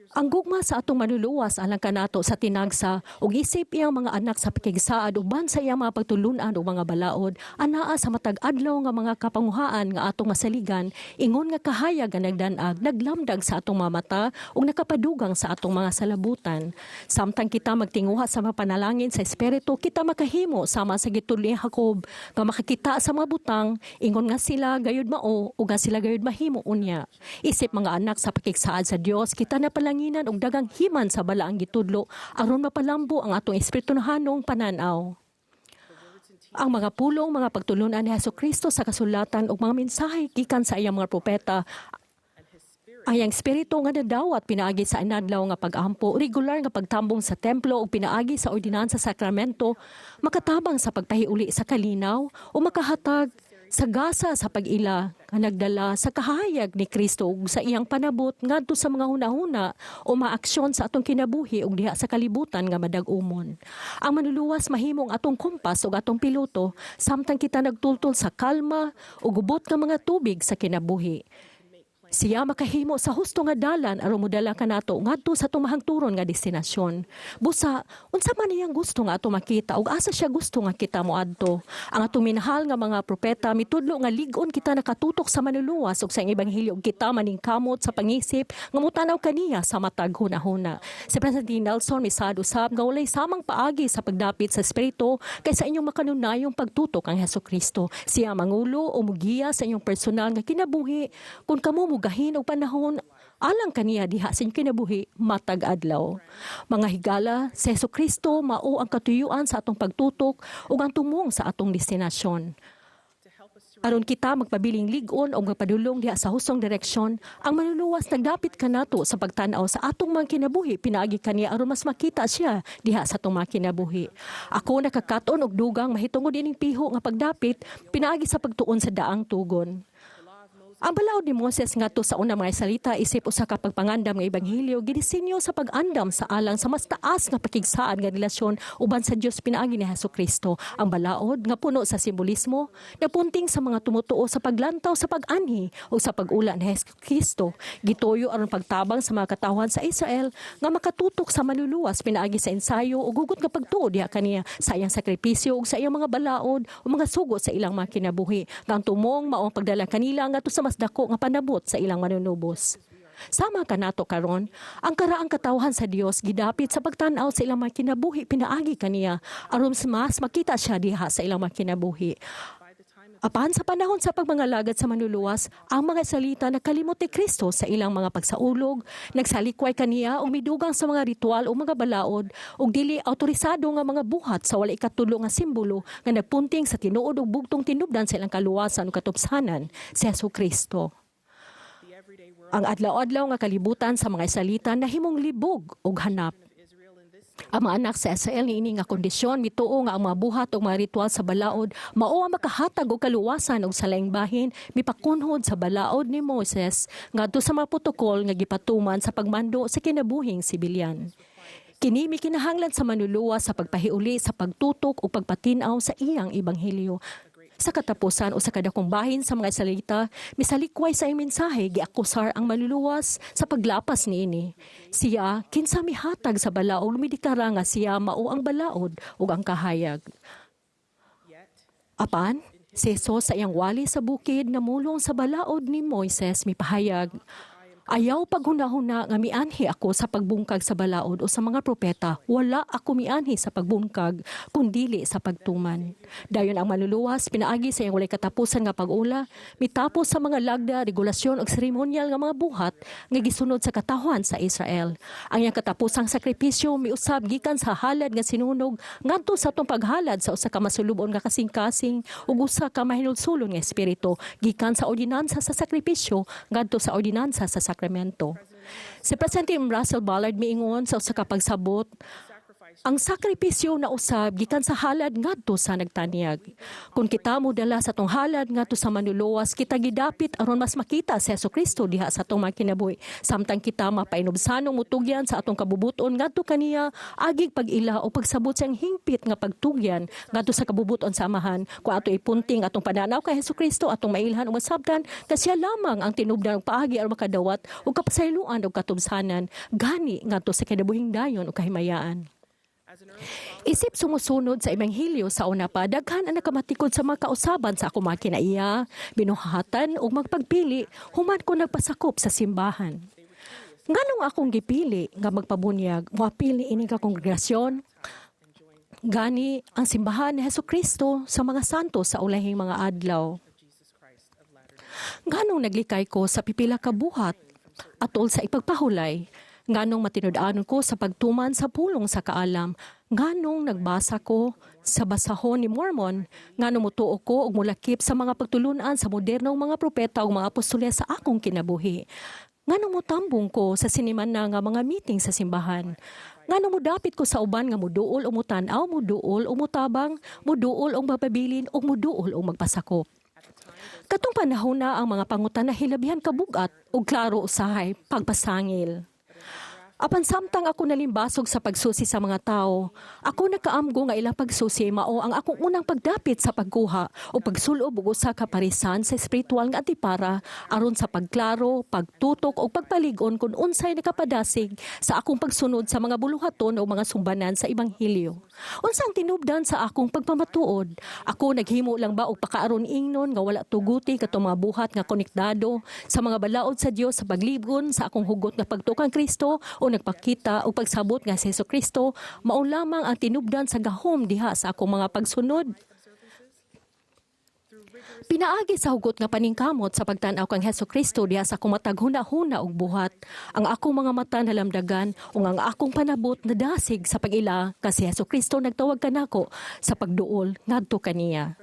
Ang gugma sa atong Manluluwas alang kanato sa tinagsa ug isip iyang mga anak sa pakigsaad uban sa iyang mga pagtulunan ug mga balaod anaa sa matag adlaw nga mga kapanguhaan nga atong masaligan ingon nga kahayag nga nagdanag, naglamdag sa atong mga mata ug nakapadugang sa atong mga salabutan. Samtang kita magtinguha sa mga panalangin sa Espiritu, kita makahimo sama sa gitudlo ni Jacob nga makakita sa mga butang ingon nga sila gayud mao ug nga sila gayud mahimo unya. Isip mga anak sa pakigsaad sa Dios, kita napalanginan og daghang himan sa balaang gitudlo aron mapalambo ang atong espirituhanong pananaw. Ang mga pulong, mga pagtulunan ni Hesus Kristo sa kasulatan ug mga mensahe gikan sa iyang mga propeta ay ang Espiritu nga nadawat pinaagi sa inadlaw nga pag-ampo, regular nga pagtambong sa templo ug pinaagi sa ordinansa sa sakramento, makatabang sa pagpahiuli sa kalinaw o makahatag sa gasa sa pag-ila nga nagdala sa kahayag ni Kristo ug sa iyang panabot ngadto sa mga hunahuna o maaksyon sa atong kinabuhi ug diha sa kalibutan nga madag-umon. Ang Manluluwas mahimong atong kompas ug atong piloto samtang kita nagtultol sa kalma ug gubot nga mga tubig sa kinabuhi. Siya makahimo sa husto nga dalan aron modala kanato ngadto sa tumahangturon nga destinasyon. Busa, unsa man iyang gusto nga ato makita ug asa siya gusto nga kita moadto? Ang atong minahal nga mga propeta mitudlo nga lig-on kita nakatutok sa Manluluwas ug sa iyang ebanghelyo ug kita maningkamot sa pangisip nga motanaw kaniya sa matag hunahuna. Si President Nelson misaad usab nga walay samang paagi sa pagdapit sa Espiritu kaysa inyong makanunayong pagtutok kang Hesus Kristo. Siya mangulo o mugiya sa inyong personal nga kinabuhi kung kamo mugahin og panahon alang kaniya diha sa inyong kinabuhi matag adlaw. Mga higala, si Hesus Kristo mao ang katuyuan sa atong pagtutok ug ang tumong sa atong destinasyon. Aron kita magpabiling lig-on o magpadulong diha sa hustong direksyon, ang Manluluwas nagdapit kanato sa pagtan-aw sa atong mga kinabuhi pinaagi kaniya aron mas makita siya diha sa atong mga kinabuhi. Ako nakakaton og dugang mahitungod ining piho nga pagdapit pinaagi sa pagtuon sa daang tugon. Ang balaod ni Moses ngadto sa unang mga Israelita isip usa ka pagpangandam nga ebanghelyo gidisenyo sa pag-andam sa alang sa mas taas nga pakigsaad nga relasyon uban sa Dios pinaagi ni Hesus Kristo. Ang balaod nga puno sa simbolismo napunting sa mga tumutuo sa paglantaw sa pag-anhi o sa pag-ula ni Hesus Kristo. Gituyo aron pagtabang sa mga katawhan sa Israel nga makatutok sa Manluluwas pinaagi sa ensayo ug hugot nga pagtuo diha kaniya sa iyang sakripisyo ug sa iyang mga balaod o mga sugo sa ilang mga kinabuhi. Nga ang tumong mao ang pagdala kanila ngadto sa mas dako nga panabot sa ilang Manunubos. Sama kanato karon, ang karaang katawhan sa Dios gidapit sa pagtan-aw sa ilang mga kinabuhi pinaagi kaniya aron mas makita siya diha sa ilang mga kinabuhi. Apan sa panahon sa pagmangalagad sa Manluluwas, ang mga Israelita nakalimot ni Kristo sa ilang mga pagsaulog, nagsalikway kaniya ug midugang sa mga ritual o mga balaod ug dili autorisado nga mga buhat sa wala ikatulo nga simbolo nga nagpunting sa tinuod ug bugtong tinubdan sa ilang kaluwasan ug katupsanan, si Hesus Kristo. Ang adlaw-adlaw nga kalibutan sa mga Israelita nahimong libog ug hanap. Ang mga anak sa Israel niini nga kondisyon mituo nga ang mga buhat ug mga ritual sa balaod mao ang makahatag og kaluwasan ug sa laing bahin mipakunhod sa balaod ni Moses ngadto sa mga protokol nga gipatuman sa pagmando sa kinabuhing sibilyan. Kini mikinahanglan sa Manluluwas sa pagpahiuli sa pagtutok o pagpatin-aw sa iyang ebanghelyo. Sa katapusan o sa kadakong bahin sa mga Israelita, misalikway sa iyang mensahe, giakusar ang Manluluwas sa paglapas niini. Siya, kinsa mihatag sa balaod, mideklara nga siya mao ang balaod ug ang kahayag. Apan, si Jesus sa iyang wali sa bukid namulong sa balaod ni Moises mipahayag, "Ayaw paghunahuna nga mianhi ako sa pagbungkag sa balaod o sa mga propeta. Wala ako mianhi sa pagbungkag, kundili sa pagtuman." Dayon ang Manluluwas, pinaagi sa iyang walay katapusan nga pag-ula, mitapos sa mga lagda, regulasyon ug seremonyal nga mga buhat nga gisunod sa katawhan sa Israel. Ang iyang katapusang sakripisyo miusab gikan sa halad nga sinunog ngadto sa atong paghalad sa usa ka masulubon nga kasing-kasing ug usa ka mahinulsulon nga espiritu, gikan sa ordinansa sa sakripisyo ngadto sa ordinansa sa sakramento. Si Presidente Russell Ballard miingon sa usa ka pagsabot Ang sakripisyo na usab gikan sa halad ngadto sa nagtanyag. Kung kita modala sa atong halad ngadto sa Manluluwas, kita gidapit aron mas makita si Hesukristo diha sa atong mga kinabuhi. Samtang kita mapainubsanong mutugyan sa atong kabubuton ngadto kaniya agig pag-ila o pagsabot sa iyang hingpit nga pagtugyan ngadto sa kabubuton sa Amahan. Kung ato ipunting atong pananaw kay Hesukristo, atong mailhan ug masabtan nga siya lamang ang tinubdan og paagi aron makadawat og kapasayloan og katubsanan gani ngadto sa kinabuhing dayon ug kahimayaan. Isip sumusunod sa Ebanghelyo sa una pa, daghan ang nakamatikod sa mga kausaban sa akong mga kinaiya, binuhatan ug magpagpili human ko nagpasakop sa simbahan. Nganong akong gipili nga magpabunyag, moapil niini nga kongregasyon, gani ang simbahan ni Hesukristo sa mga santo sa ulahing mga adlaw? Nganong naglikay ko sa pipila ka buhat atol sa ipagpahulay? Nganong matinud-anon ko sa pagtuman sa Pulong sa Kaalam? Nganong nagbasa ko sa Basahon ni Mormon? Nganong mutuo ko og molakip sa mga pagtulunan sa modernong mga propeta ug mga apostoles sa akong kinabuhi? Nganong motambong ko sa sinimana nga mga meeting sa simbahan? Nganong modapit ko sa uban nga muduol o mutan-aw, muduol o mutabang, muduol o mapabilin o muduol o magpasakop? Katong panahon na ang mga pangutana hilabihan kabugat ug klaro usahay pagpasangil. Apan samtang ako nalimbasog sa pagsusi sa mga tao, ako nakaamgo nga ilang pagsusi mao ang akong unang pagdapit sa pagkuha o pagsulob og usa ka parisan sa espiritual nga antipara aron sa pagklaro, pagtutok o pagpalig-on kung unsay nakapadasig sa akong pagsunod sa mga buluhaton o mga sumbanan sa ebanghelyo. Unsa ang tinubdan sa akong pagpamatuod? Ako naghimo lang ba og pakaaron ingnon nga wala tuguti katong mga buhat nga konektado sa mga balaod sa Dios sa paglibgon sa akong hugot nga pagtuo kang Kristo o nagpakita o pagsabot nga si Hesukristo mao lamang ang tinubdan sa gahom diha sa akong mga pagsunod? Pinaagi sa hugot nga paningkamot sa pagtan-aw kang Hesukristo diha sa akong matag huna-huna ug buhat, ang akong mga mata nalamdagan ug ang akong panabot nadasig sa pag-ila nga si Hesukristo nagtawag kanako sa pagduol ngadto kaniya.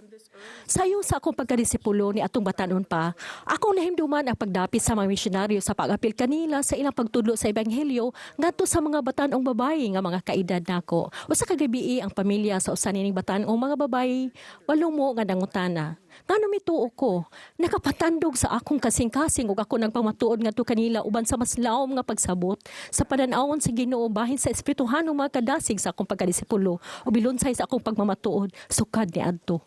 Sayo sa akong pagkadisipulo ni atong batanon pa, akong nahimduman ang pagdapit sa mga misyonaryo sa pag-apil kanila sa ilang pagtudlo sa ebanghelyo ngadto sa mga batan-ong babayi nga mga kaedad nako. Usa ka gabii ang pamilya sa usa nining batan-ong mga babayi walumo nga nangutana: "Ngano mituo ko?" Nakapatandog sa akong kasing-kasing ug ako nagpamatuod ngadto kanila uban sa mas lawom nga pagsabot sa padan-awon sa Ginoo bahin sa espirituhanong mga kadasig sa akong pagkadisipulo ug bilunsay sa akong pagmamatuod sukad niadto.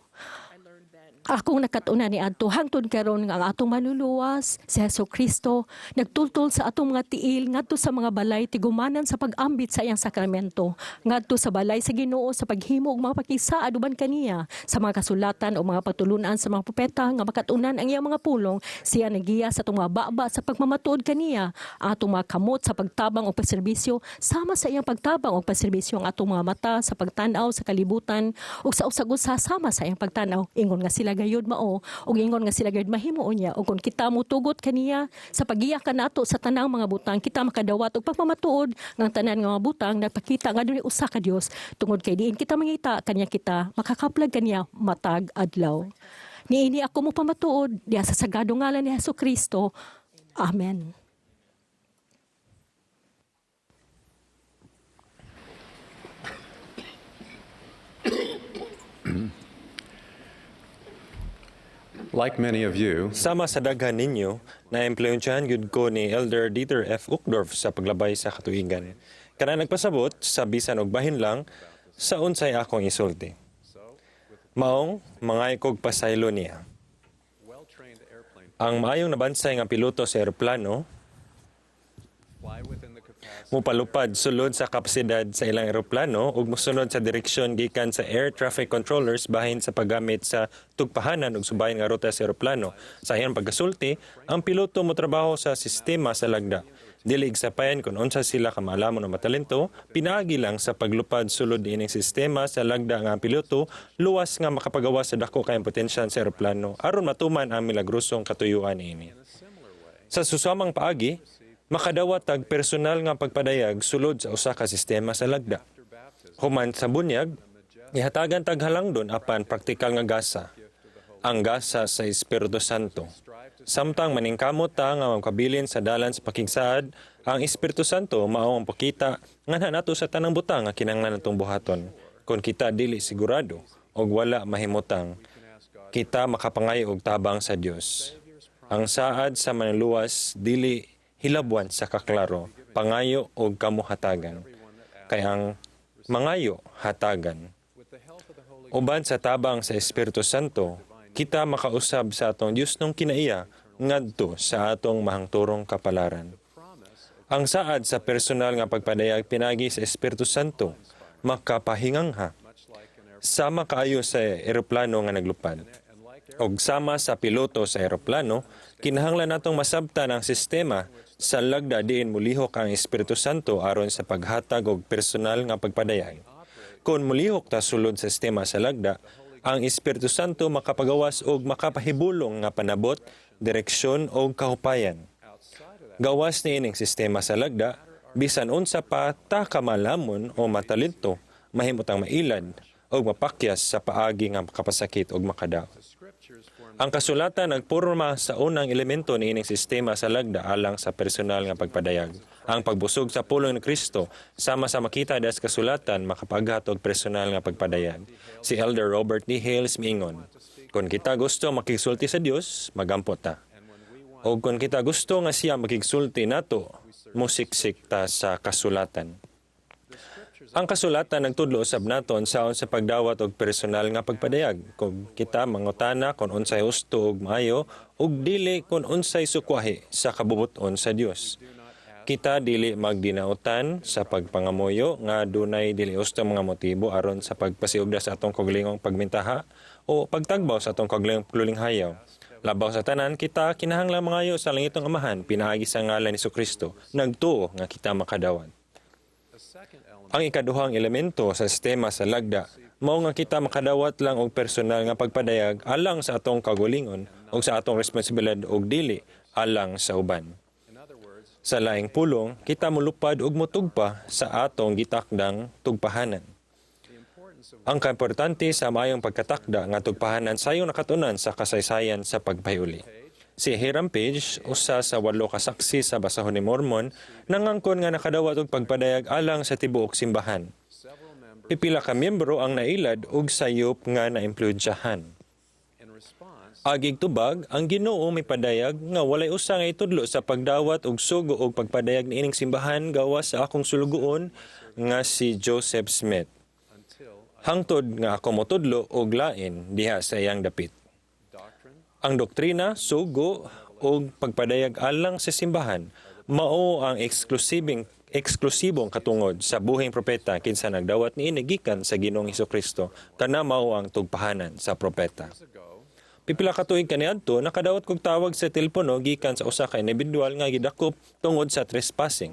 Akong nakat-unan niadto hangtod karon nga ang atong Manluluwas, si Hesukristo, nagtultol sa atong mga tiil ngadto sa mga balay tigumanan sa pag-ambit sa iyang sakramento, ngadto sa balay sa Ginoo sa paghimo og mga pakigsaad uban kaniya sa mga kasulatan o mga pagtulunan sa mga propeta nga makatunan ang iyang mga pulong. Siya nagiya sa atong mga baba sa pagmamatuod kaniya, ang atong mga kamot sa pagtabang o pagserbisyo sama sa iyang pagtabang o pagserbisyo, ang atong mga mata sa pagtan-aw sa kalibutan ug sa usag-usa sama sa iyang pagtan-aw, ingon nga sila gayud mao ug ingon nga sila gayud mahimo niya. Ug kung kita motugot kaniya sa paggiya kanato sa tanang mga butang, kita makadawat og pagmamatuod nga ang tanan nga mga butang nagpakita nga dunay usa ka Dios, tungod kay diin kita mangita kaniya, kita makakaplag kaniya matag adlaw. Niini ako mopamatuod diha sa sagrado ngalan ni Hesukristo. Amen. Like many of you, Sama sa daghan ninyo, na-impluwensyahan gyud ko ni Elder Dieter F. Uchtdorf sa paglabay sa katuigan. Kana nagpasabot sa bisan og bahin lang sa unsay akong isulti. Maong mangay kog pasaylo niya. Ang maayong nabansay nga piloto sa eroplano mopalupad sulod sa kapasidad sa ilang eroplano ug mosunod sa direksyon gikan sa air traffic controllers bahin sa paggamit sa tugpahanan ug subahin nga ruta sa eroplano. Sa iyang pagkasulti, ang piloto motrabaho sa sistema sa lagda. Dili igsapayan kung unsa sila kamaalamon o matalento, pinaagi lang sa paglupad sulod niining sistema sa lagda nga ang piloto luwas nga makapagawas sa dako kayong potensyal sa eroplano aron matuman ang milagrosong katuyuan niini. Sa susamang paagi, makadawat tag personal nga pagpadayag sulod sa usa ka sistema sa lagda. Human sa bunyag, ihatagan tag halangdon apan praktikal nga gasa. Ang gasa sa Espiritu Santo. Samtang maningkamot ta nga makabilin sa dalan sa pakigsaad, ang Espiritu Santo mao ang pakita nganha nato sa tanang butang nga kinahanglan natong buhaton. Kon kita dili sigurado og wala mahimutang, kita makapangayo og tabang sa Dios. Ang saad sa Manluluwas dili hilabwan sa kaklaro, pangayo og kamuhatagan. Kay ang mangayo, hatagan. Uban sa tabang sa Espiritu Santo, kita makausab sa atong Diosnong kinaiya ngadto sa atong mahangturong kapalaran. Ang saad sa personal nga pagpadayag pinagi sa Espiritu Santo makapahingangha sama kaayo sa eroplano nga naglupad. Og sama sa piloto sa eroplano, kinahanglan natong masabtan ang sistema sa lagda diin mulihok ang Espiritu Santo aron sa paghatag og personal nga pagpadayag. Kon mulihok ta sulod sa sistema sa lagda, ang Espiritu Santo makapagawas og makapahibulong nga panabot, direksyon og kahupayan. Gawas niining sistema sa lagda, bisan unsa pa ta kamalamon o matalento, mahimutang mailad og mapakyas sa paagi nga makapasakit og makadaot. Ang kasulatan nagporma sa unang elemento niining sistema sa lagda alang sa personal nga pagpadayag. Ang pagbusog sa pulong ni Kristo sama sa makita das kasulatan makapaghat og personal nga pagpadayag. Si Elder Robert D. Hales miingon, "Kung kita gusto makigsulti sa Dios, magampo ta. O kung kita gusto nga siya makigsulti nato, musiksik ta sa kasulatan." Ang kasulatan nagtudlo usab nato unsaon sa pagdawat og personal nga pagpadayag. Kung kita mangutana kung unsay husto ug maayo ug dili kung unsay sukwahi sa kabubut-on sa Dios. Kita dili magdinautan sa pagpangamuyo nga dunay dili husto mga motibo aron sa pagpasiugda sa atong kaugalingong pagmintaha o pagtagbaw sa atong kaugalingong pulinghayaw. Labaw sa tanan, kita kinahanglan mangayo sa langitong Amahan pinaagi sa ngalan ni Kristo, nagtuo nga kita makadawat. Ang ikaduhang elemento sa sistema sa lagda mao nga kita makadawat lang og personal nga pagpadayag alang sa atong kaugalingon ug sa atong responsibilidad og dili alang sa uban. Sa laing pulong, kita molupad ug motugpa sa atong gitakdang tugpahanan. Ang kaimportante sa maayong pagkatakda nga tugpahanan sayong nakatunan sa kasaysayan sa pagpahiuli. Si Hiram Page, usa sa 8 ka saksi sa basahon ni Mormon, nangangkon nga nakadawat og pagpadayag alang sa tibuok simbahan. Pipila ka miyembro ang nailad og sayop nga naimpluwensyahan. Agig tubag, ang Ginoo mipadayag nga walay usa nga itudlo sa pagdawat og sugo og pagpadayag niining simbahan gawas sa akong sulugoon nga si Joseph Smith. Hangtod nga ako motudlo og lain diha sa iyang dapit. Ang doktrina, sugo og pagpadayag alang sa simbahan mao ang eksklusibong katungod sa buhing propeta kinsa nagdawat niini gikan sa Ginoong Hesukristo, kana mao ang tugpahanan sa propeta. Pipila ka tuig kaniadto, nakadawat kog tawag sa telepono gikan sa usa ka individual nga gidakop tungod sa trespassing.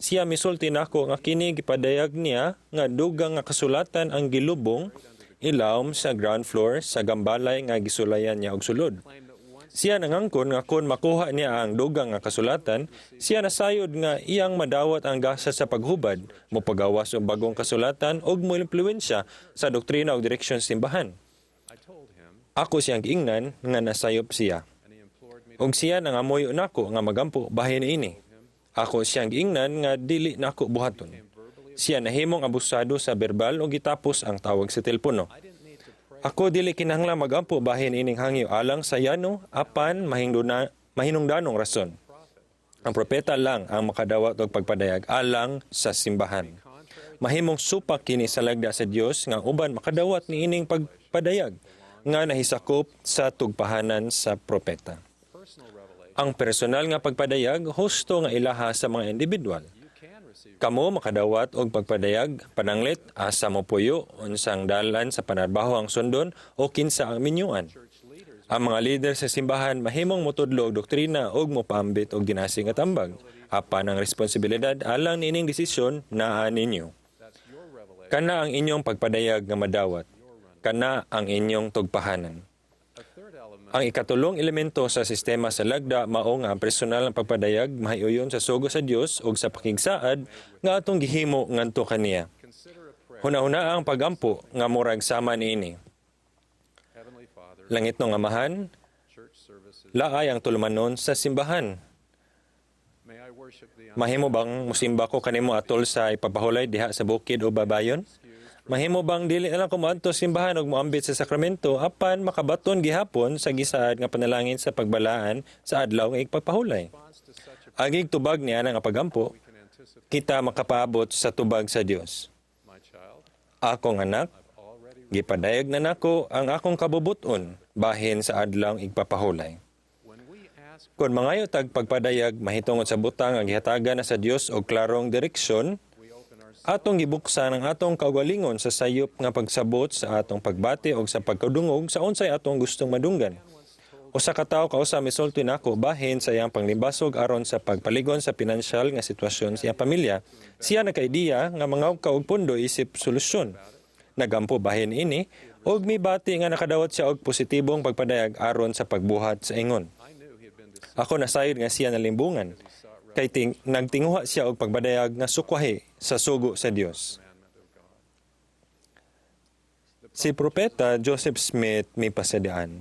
Siya misulti nako nga kini gipadayag niya nga dugang nga kasulatan ang gilubong ilawom sa ground floor sa gambalay nga gisulayan niya og sulod. Siya nangangkon nga kon makuha niya ang dugang nga kasulatan, siya nasayod nga iyang madawat ang gasa sa paghubad, mopagawas og bagong kasulatan ug moimpluwensya sa doktrina ug direksyon sa simbahan. Ako siyang giingnan nga nasayop siya. Og siya nangamuyo nako nga magampo bahin niini. Ako siyang giingnan nga dili nako buhaton. Siya nahimong abusado sa berbal ug gitapos ang tawag sa telepono. Ako dili kinahanglan magampo bahin ining hangyo alang sa yano apan mahinungdanong rason. Ang propeta lang ang makadawat og pagpadayag alang sa simbahan. Mahimong supak kini sa lagda sa Dios nga uban makadawat niining pagpadayag nga nahisakop sa tugpahanan sa propeta. Ang personal nga pagpadayag husto nga ilaha sa mga individual. Kamo makadawat og pagpadayag pananglit asa mo puyo, unsang dalan sa panarbaho ang sundon o kinsa ang minyuan. Ang mga lider sa simbahan mahimong motudlo og doktrina ug mopaambit og dinasing nga tambag. Apan ang responsibilidad alang niining desisyon naa ninyo. Kana ang inyong pagpadayag nga madawat. Kana ang inyong tugpahanan. Ang ikatulong elemento sa sistema sa lagda mao nga ang personal nga pagpadayag mahiuyon sa sugo sa Dios ug sa pakigsaad nga atong gihimo ngadto kaniya. Huna-huna ang pagampo nga murag sama niini. Langitnong Amahan, Laay ang tulumanon sa simbahan. Mahimo bang musimba ko kanimo atol sa ipapahulay diha sa bukid o babayon? Mahimo bang dili na lang ko moadto sa simbahan ug moambit sa sakramento apan makabaton gihapon sa gisaad nga panalangin sa pagbalaan sa adlaw nga igpapahulay? Agig tubag niya nga pagampo, kita makapaabot sa tubag sa Dios. Akong anak, gipadayag na nako ang akong kabubuton bahin sa adlaw igpapahulay. Kung mangayo tag pagpadayag mahitungod sa butang ang gihatagan na sa Dios og klarong direksyon, atong gibuksan ang atong kaugalingon sa sayop nga pagsabot sa atong pagbati og sa pagkadungog sa unsay atong gustong madunggan. Usa ka tawo kausa misulti nako bahin sa iyang panglimbasog aron sa pagpaligon sa pinansyal nga sitwasyon sa iyang pamilya. Siya nagka-ideya nga mangawkaw og pundo isip solusyon. Nagampo bahin ini og mibati nga nakadawat siya og positibong pagpadayag aron sa pagbuhat sa ingon. Ako nasayod nga siya nalimbungan kay nagtinguha siya og pagpadayag nga sukwahi sa sugo sa Dios. Si Propeta Joseph Smith mipasadaan.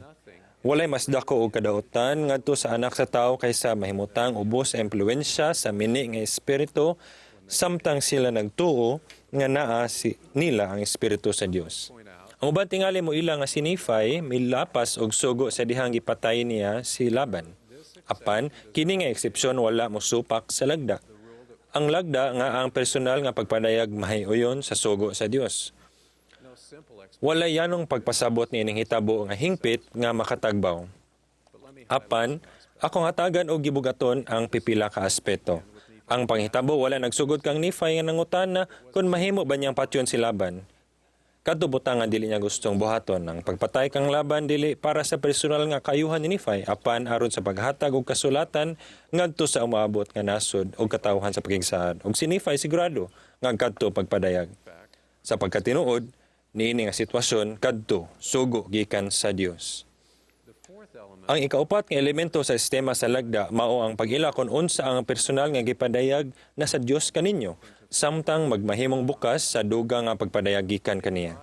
Walay mas dako og kadautan ngadto sa anak sa tawo kaysa mahimutang ubos sa impluwensya sa mini nga espiritu samtang sila nagtuo nga naa si nila ang espiritu sa Dios. Ang uban tingali mo ila nga si Nephi milapas og sugo sa dihang gipatay niya si Laban. Apan kini nga eksepsyon wala mosupak sa lagda. Ang lagda nga ang personal nga pagpadayag mahiuyon sa sugo sa Dios. Wala yanong pagpasabot ni ining hitabo nga hingpit nga makatagbaw. Apan, akong hatagan og gibugaton ang pipila ka aspeto. Ang panghitabo wala nagsugod kang Nephi nga nangutana kung mahimo ba niyang patyon si Laban. Kadto butang nga dili niya gustong buhaton ang pagpatay kang Laban dili para sa personal nga kayuhan ni Nephi apan aron sa paghatag og kasulatan ngadto sa umaabot nga nasod og katawhan sa pakigsaad. Og si Nephi sigurado nga kadto pagpadayag. Sa pagkatinuod, niini nga sitwasyon kadto sugo gikan sa Dios. Ang ikaupat nga elemento sa sistema sa lagda mao ang pag-ila kon unsa ang personal nga gipadayag na sa Dios kaninyo samtang magmahimong bukas sa dugang nga pagpadayag gikan kaniya.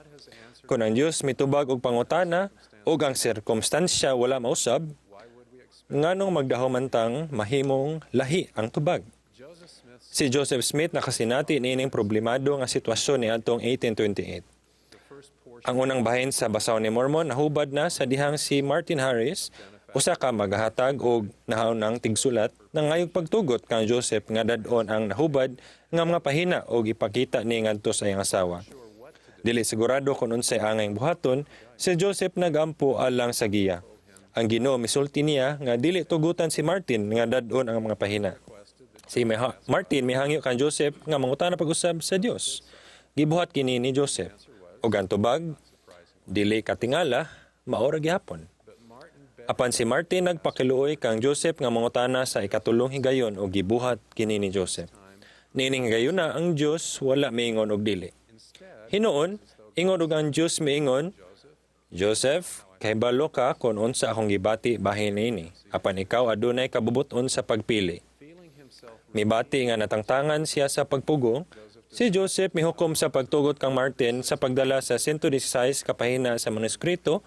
Kon ang Dios mitubag og pangutana ug ang sirkumstansya wala mausab, nganong magdahom tang mahimong lahi ang tubag? Si Joseph Smith nakasinati niining problemado nga sitwasyon niadtong 1828. Ang unang bahin sa Basahon ni Mormon nahubad na sa dihang si Martin Harris, usa ka magahatag og nahaunang tigsulat nangayog pagtugot kang Joseph nga dad-on ang nahubad nga mga pahina og ipakita ni ngadto sa iyang asawa. Dili sigurado kung unsay angay buhaton, si Joseph nagampo alang sa giya. Ang Ginoo misulti niya nga dili tugutan si Martin nga dad-on ang mga pahina. Si Martin mihangyo kang Joseph nga mangutana pag-usab sa Dios. Gibuhat kini ni Joseph. Ug ang tubag, dili katingala, mao ra gihapon. Apan si Martin nagpakiluoy kang Joseph nga mangutana sa ikatulong higayon og gibuhat kini ni Joseph. Niining higayona ang Dios wala miingon og dili. Hinuon, ingon og ang Dios miingon, Joseph, kahibalo ka kon unsa akong gibati bahin niini, apan ikaw adunay kabubuton sa pagpili. Mibati nga natangtangan siya sa pagpugong, si Joseph mihukom sa pagtugot kang Martin sa pagdala sa 116 ka pahina sa manuskrito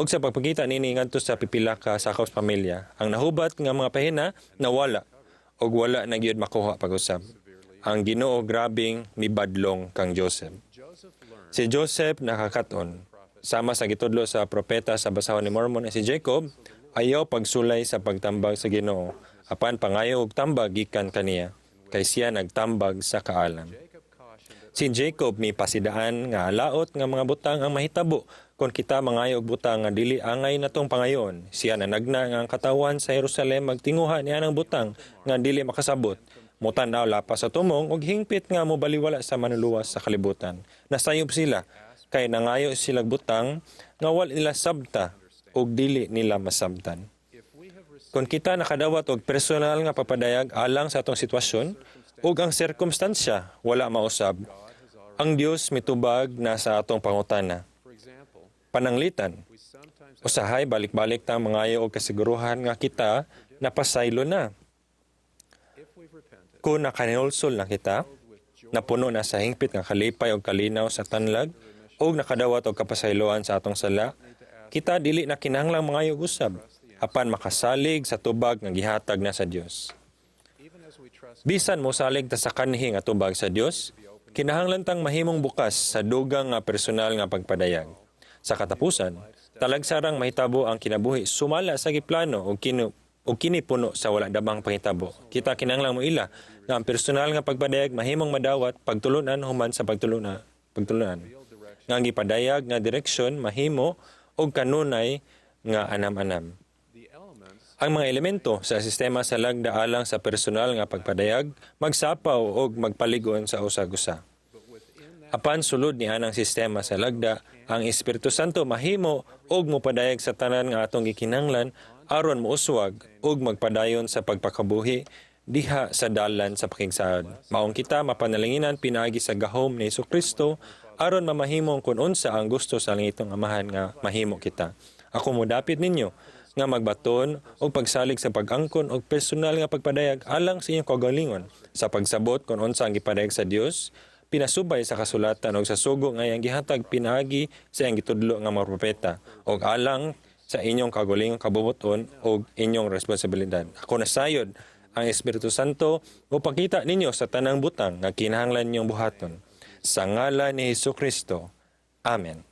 ug sa pagpakita niini ngadto sa pipila ka sakop sa pamilya. Ang nahubat nga mga pahina nawala ug wala na gyud makuha pag-usab. Ang Ginoo grabing mibadlong kang Joseph. Si Joseph nakakaton. Sama sa gitudlo sa propeta sa basahon ni Mormon si Jacob, ayaw pagsulay sa pagtambag sa Ginoo, apan pangayo og tambag gikan kaniya, kay siya nagtambag sa kaalam. Si Jacob mipasidaan nga laot nga mga butang ang mahitabo kung kita mangayo og butang nga dili angay natong pangayon. Siya nanagna nga ang katawan sa Jerusalem magtinguha niya ng butang nga dili makasabot. Mutan-aw lapas sa tumong og hingpit nga mobaliwala sa manluluwas sa kalibutan. Nasayop sila kay nangayo sila butang nga wala nila sabta og dili nila masabtan. Kung kita nakadawat og personal nga papadayag alang sa atong sitwasyon ug ang sirkumstansya wala mausab, ang Dios mitubag na sa atong pangutana. Pananglitan, usahay balik-balik ta mangayo og kasiguruhan nga kita napasaylo na. Kung nakahinulsol na kita, napuno na sa hingpit nga kalipay og kalinaw sa tanlag ug nakadawat og kapasayloan sa atong sala, kita dili na kinahanglang mangayo og usab. apan makasalig sa tubag nga gihatag na sa Dios. Bisan mosalig ta sa kanhi nga tubag sa Dios, kinahanglan tang mahimong bukas sa dugang nga personal nga pagpadayag. Sa katapusan, talagsarang mahitabo ang kinabuhi sumala sa giplano og kini puno sa wala dabang panghitabo. Kita kinahanglan moila nga ang personal nga pagpadayag mahimong madawat pagtulunan human sa pagtulunan. Nga ang gipadayag nga direksyon mahimo og kanunay nga anam-anam. Ang mga elemento sa sistema sa lagda alang sa personal nga pagpadayag magsapaw og magpaligon sa usag-usa. Apan sulod ni anang sistema sa lagda, ang Espiritu Santo mahimo og mopadayag sa tanan nga atong gikinahanglan aron mouswag og magpadayon sa pagpakabuhi diha sa dalan sa pakigsaad. Maong kita mapanalanginan pinaagi sa gahom ni Kristo aron mamahimo kun unsa ang gusto sa langitong Amahan nga mahimo kita. Ako modapit ninyo nga magbaton og pagsalig sa pag-angkon og personal nga pagpadayag alang sa inyong kaugalingon sa pagsabot kung unsa ang gipadayag sa Dios pinasubay sa kasulatan og sa sugo nga iyang gihatag pinaagi sa iyang gitudlo nga mga propeta og alang sa inyong kaugalingong kabubut-on og inyong responsibilidad. Ako nasayod ang Espiritu Santo mopakita ninyo sa tanang butang nga kinahanglan ninyong buhaton. Sa ngalan ni Hesus Kristo. Amen.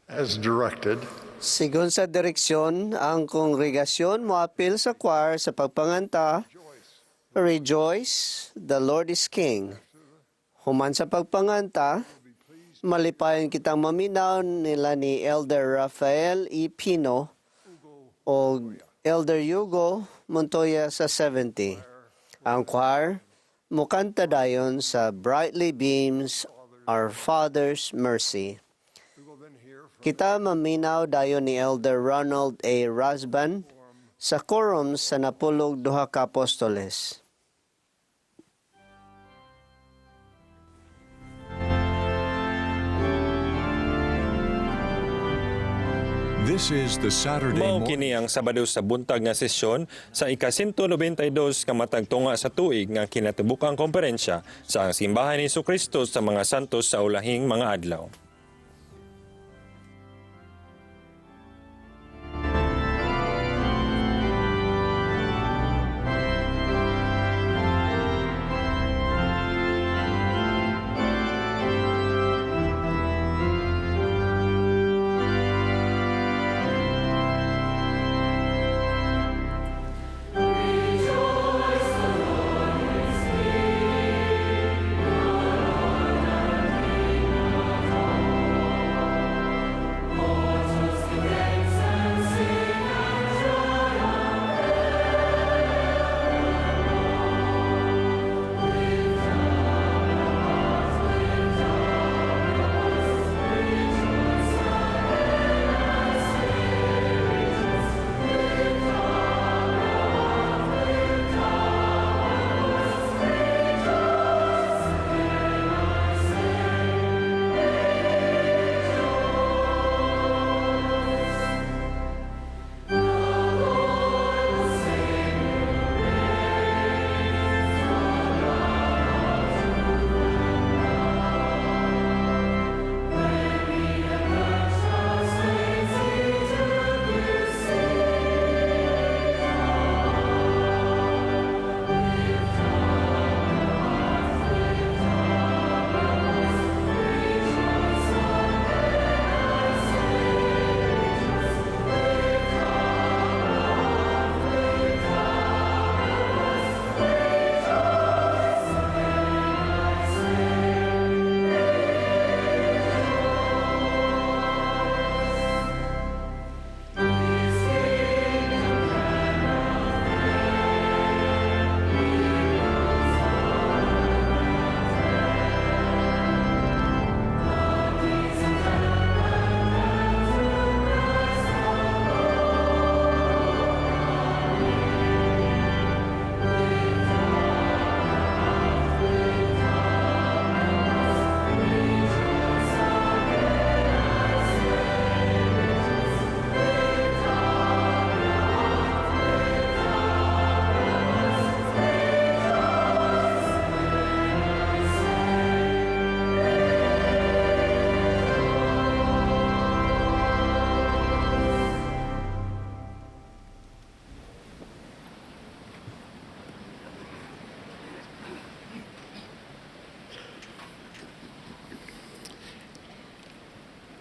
As directed, Sigon sa direksyon, ang kongregasyon moapil sa choir sa pagpanganta, "Rejoice, the Lord is King." Human sa pagpanganta, malipayon kitang maminaw nila ni Elder Rafael E. Pino o Elder Hugo Montoya sa 70. Ang choir mukanta dayon sa "Brightly Beams Our Father's Mercy." Kita maminaw dayon ni Elder Ronald A. Rasband sa quorum sa napulog duha ka apostoles. This is the Saturday Mao morning. kini ang Sabado sa buntag nga sesyon sa ika-192 nga matag tunga sa tuig nga kinatibuk-ang komperensya sa Simbahan ni Kristo sa mga Santos sa ulahing mga adlaw. Rejoice, the Lord is here, the Lord our King of all.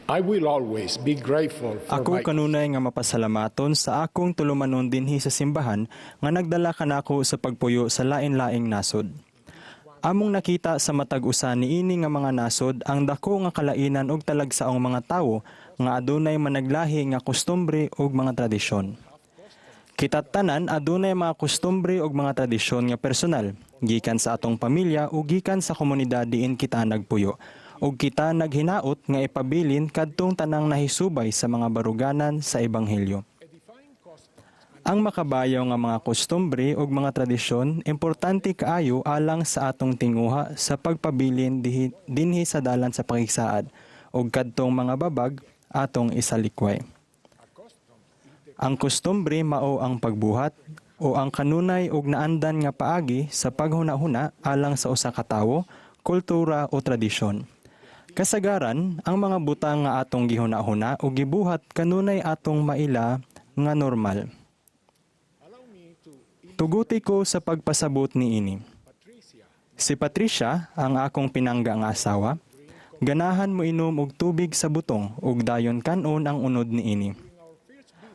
I will always be grateful for Ako my kanunay nga mapasalamaton sa akong tulumanon dinhi sa simbahan nga nagdala kanako sa pagpuyo sa lain-laing nasod. Among nakita sa matag usa niini nga mga nasod ang dako nga kalainan og talagsaong mga tawo nga adunay managlahi nga kostumbre ug mga tradisyon. Kita tanan adunay mga kostumbre ug mga tradisyon nga personal gikan sa atong pamilya ug gikan sa komunidad diin kita nagpuyo ug kita naghinaot nga ipabilin kadtong tanang nahisubay sa mga baruganan sa ebanghelyo. Ang makabayaw nga mga kostumbre ug mga tradisyon importante kaayo alang sa atong tinguha sa pagpabilin dinhi sa dalan sa pakigsaad ug kadtong mga babag atong isalikway. Ang kostumbre mao ang pagbuhat o ang kanunay ug naandan nga paagi sa paghuna-huna alang sa usa ka tawo, kultura o tradisyon. Kasagaran, ang mga butang nga atong gihuna-huna o gibuhat kanunay atong maila nga normal. Tuguti ko sa pagpasabot niini. Si Patricia, ang akong pinangga nga asawa, ganahan mo inom og tubig sa butong ug dayon kan-on ang unod niini.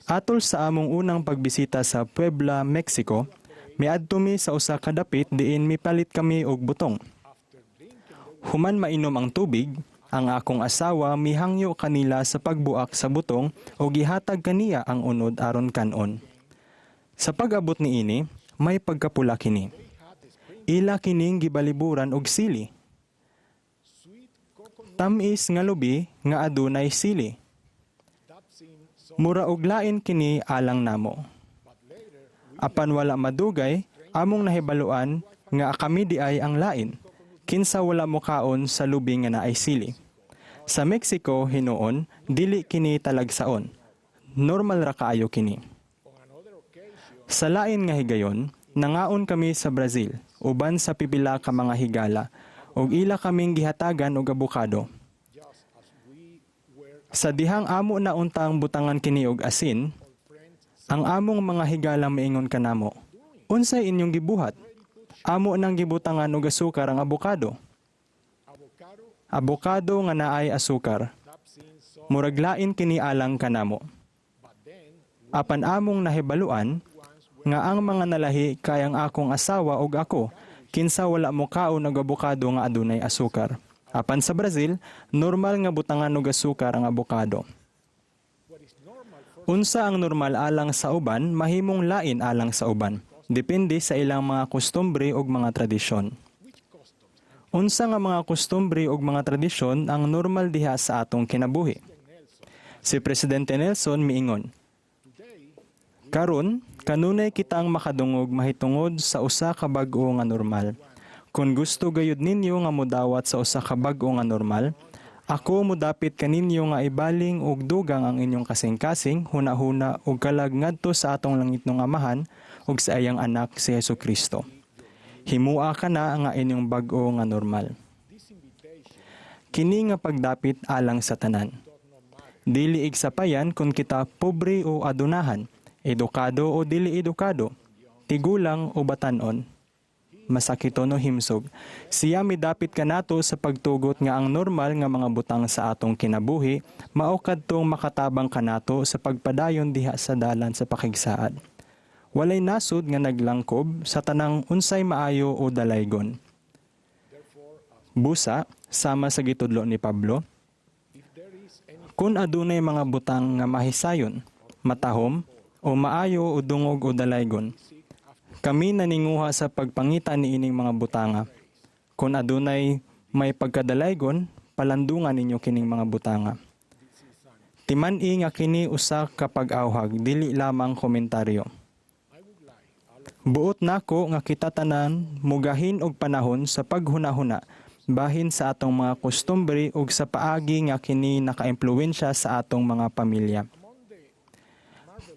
Atol sa among unang pagbisita sa Puebla, Mexico, miadto mi sa usa ka dapit diin mipalit kami og butong. Human mainom ang tubig, ang akong asawa mihangyo kanila sa pagbuak sa butong o gihatag kaniya ang unod aron kan-on. Sa pag-abot niini, may pagkapula kini. Ila kining gibaliburan og sili. Tam-is nga lubi nga adunay sili. Mura og lain kini alang namo. Apan wala madugay, among nahibaluan nga kami diay ang lain, kinsa wala mokaon sa lubi nga naay sili. Sa Mexico hinuon, dili kini talagsaon. Normal ra kaayo kini. Sa lain nga higayon, nangaon kami sa Brazil uban sa pipila ka mga higala ug ila kaming gihatagan og abokado. Sa dihang amo na untang butangan kini og asin, ang among mga higala miingon kanamo, "Unsay inyong gibuhat? Amo nang gibutangan og asukar ang abokado." Abokado nga naay asukar. Murag lain kini alang kanamo. Apan among nahibaluan nga ang mga nalahi kay ang akong asawa ug ako, kinsa wala mokaon og abokado nga adunay asukar. Apan sa Brazil, normal nga butangan og asukar ang abokado. Unsa ang normal alang sa uban, mahimong lain alang sa uban. Depende sa ilang mga kostumbre ug mga tradisyon. Unsa nga mga kostumbre ug mga tradisyon ang normal diha sa atong kinabuhi? Si Presidente Nelson miingon, "Karon, kanunay kitang makadungog mahitungod sa usa ka bag-o nga normal. Kung gusto gayud ninyo nga modawat sa usa ka bag-o nga normal, ako modapit kaninyo nga ibaling og dugang ang inyong kasing-kasing, hunahuna ug kalag ngadto sa atong langitnong Amahan ug sa iyang anak si Hesukristo. Himua kana nga inyong bag-o nga normal." Kini nga pagdapit alang sa tanan. Dili igsapayan kung kita pobre o adunahan, edukado o dili edukado, tigulang o batan-on, masakiton o himsog. Siya midapit kanato sa pagtugot nga ang normal nga mga butang sa atong kinabuhi mao kadtong makatabang kanato sa pagpadayon diha sa dalan sa pakigsaad. Walay nasud nga naglangkob sa tanang unsay maayo o dalaygon. Busa, sama sa gitudlo ni Pablo, kung adunay mga butang nga mahisayon, matahom, o maayo o dungog o dalaygon, kami naninguha sa pagpangita niining mga butanga. Kung adunay may pagkadalaygon, palandungan ninyo kining mga butanga. Timan-i nga kini usa ka pag-awhag, dili lamang komentaryo. Buot nako nga kita tanan mugahin og panahon sa paghunahuna bahin sa atong mga kostumbre ug sa paagi nga kini nakaimpluwensya sa atong mga pamilya.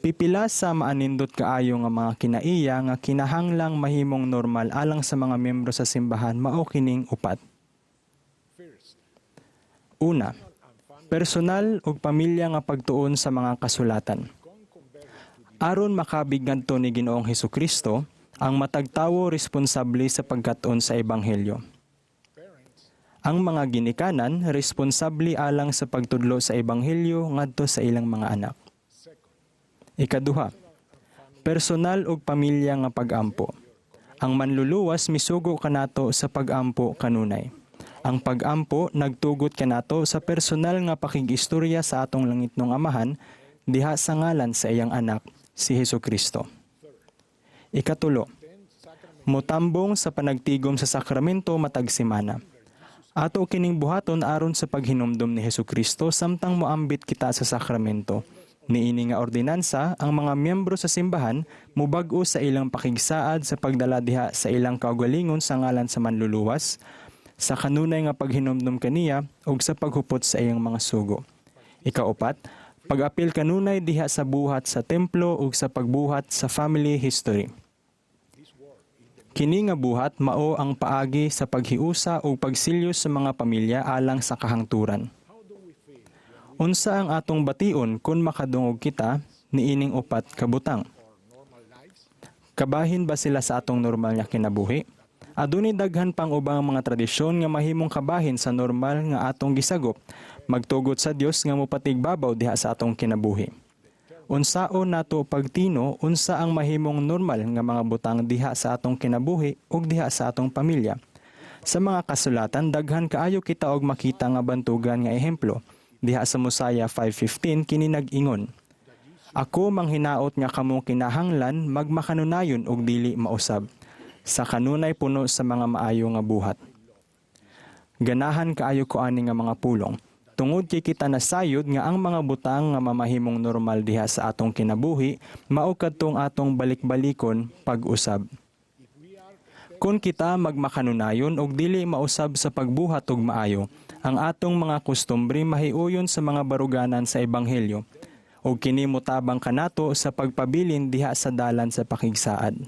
Pipila sa maanindot kaayo nga mga kinaiya nga kinahanglang mahimong normal alang sa mga miyembro sa simbahan mao kining upat. Una, personal ug pamilya nga pagtuon sa mga kasulatan. Aron makabig ngadto ni Ginoong Hesukristo, ang matag tawo responsable sa pagkat-on sa ebanghelyo. Ang mga ginikanan responsable alang sa pagtudlo sa ebanghelyo ngadto sa ilang mga anak. Ikaduha, personal ug pamilya nga pag-ampo. Ang Manluluwas misugo kanato sa pag-ampo kanunay. Ang pag-ampo nagtugot kanato sa personal nga pakig-istorya sa atong langitnong Amahan diha sa ngalan sa iyang anak, si Hesukristo. Ikatulo, motambong sa panagtigom sa sakramento matag semana. Ato kining buhaton aron sa paghinumdom ni Hesukristo samtang moambit kita sa sakramento. Niini nga ordinansa, ang mga miyembro sa simbahan mubag-o sa ilang pakigsaad sa pagdala diha sa ilang kaugalingon sa ngalan sa Manluluwas, sa kanunay nga paghinumdom kaniya ug sa paghupot sa iyang mga sugo. Ikaupat, pag-apil kanunay diha sa buhat sa templo ug sa pagbuhat sa family history. Kini nga buhat mao ang paagi sa paghiusa ug pagsilyo sa mga pamilya alang sa kahangturan. Unsa ang atong bation kung makadungog kita niining upat ka butang? Kabahin ba sila sa atong normal nga kinabuhi? Adunay daghan pang ubang mga tradisyon nga mahimong kabahin sa normal nga atong gisagop, magtugot sa Dios nga mopatigbabaw diha sa atong kinabuhi. Unsaon nato pagtino unsa ang mahimong normal nga mga butang diha sa atong kinabuhi ug diha sa atong pamilya? Sa mga kasulatan, daghan kaayo kita og makita nga bantugan nga ehemplo. Diha sa Mosiah 5:15 kini nag-ingon, "Ako manghinaot nga kamo kinahanglan magmakanunayon og dili mausab, sa kanunay puno sa mga maayo nga buhat." Ganahan kaayo ko ani nga mga pulong, tungod kay kita nasayod nga ang mga butang nga mamahimong normal diha sa atong kinabuhi mao kadtong atong balik-balikon pag-usab. Kung kita magmakanunayon og dili mausab sa pagbuhat og maayo, ang atong mga kustumbre mahiuyon sa mga baruganan sa ebanghelyo, ug kini motabang kanato sa pagpabilin diha sa dalan sa pakigsaad.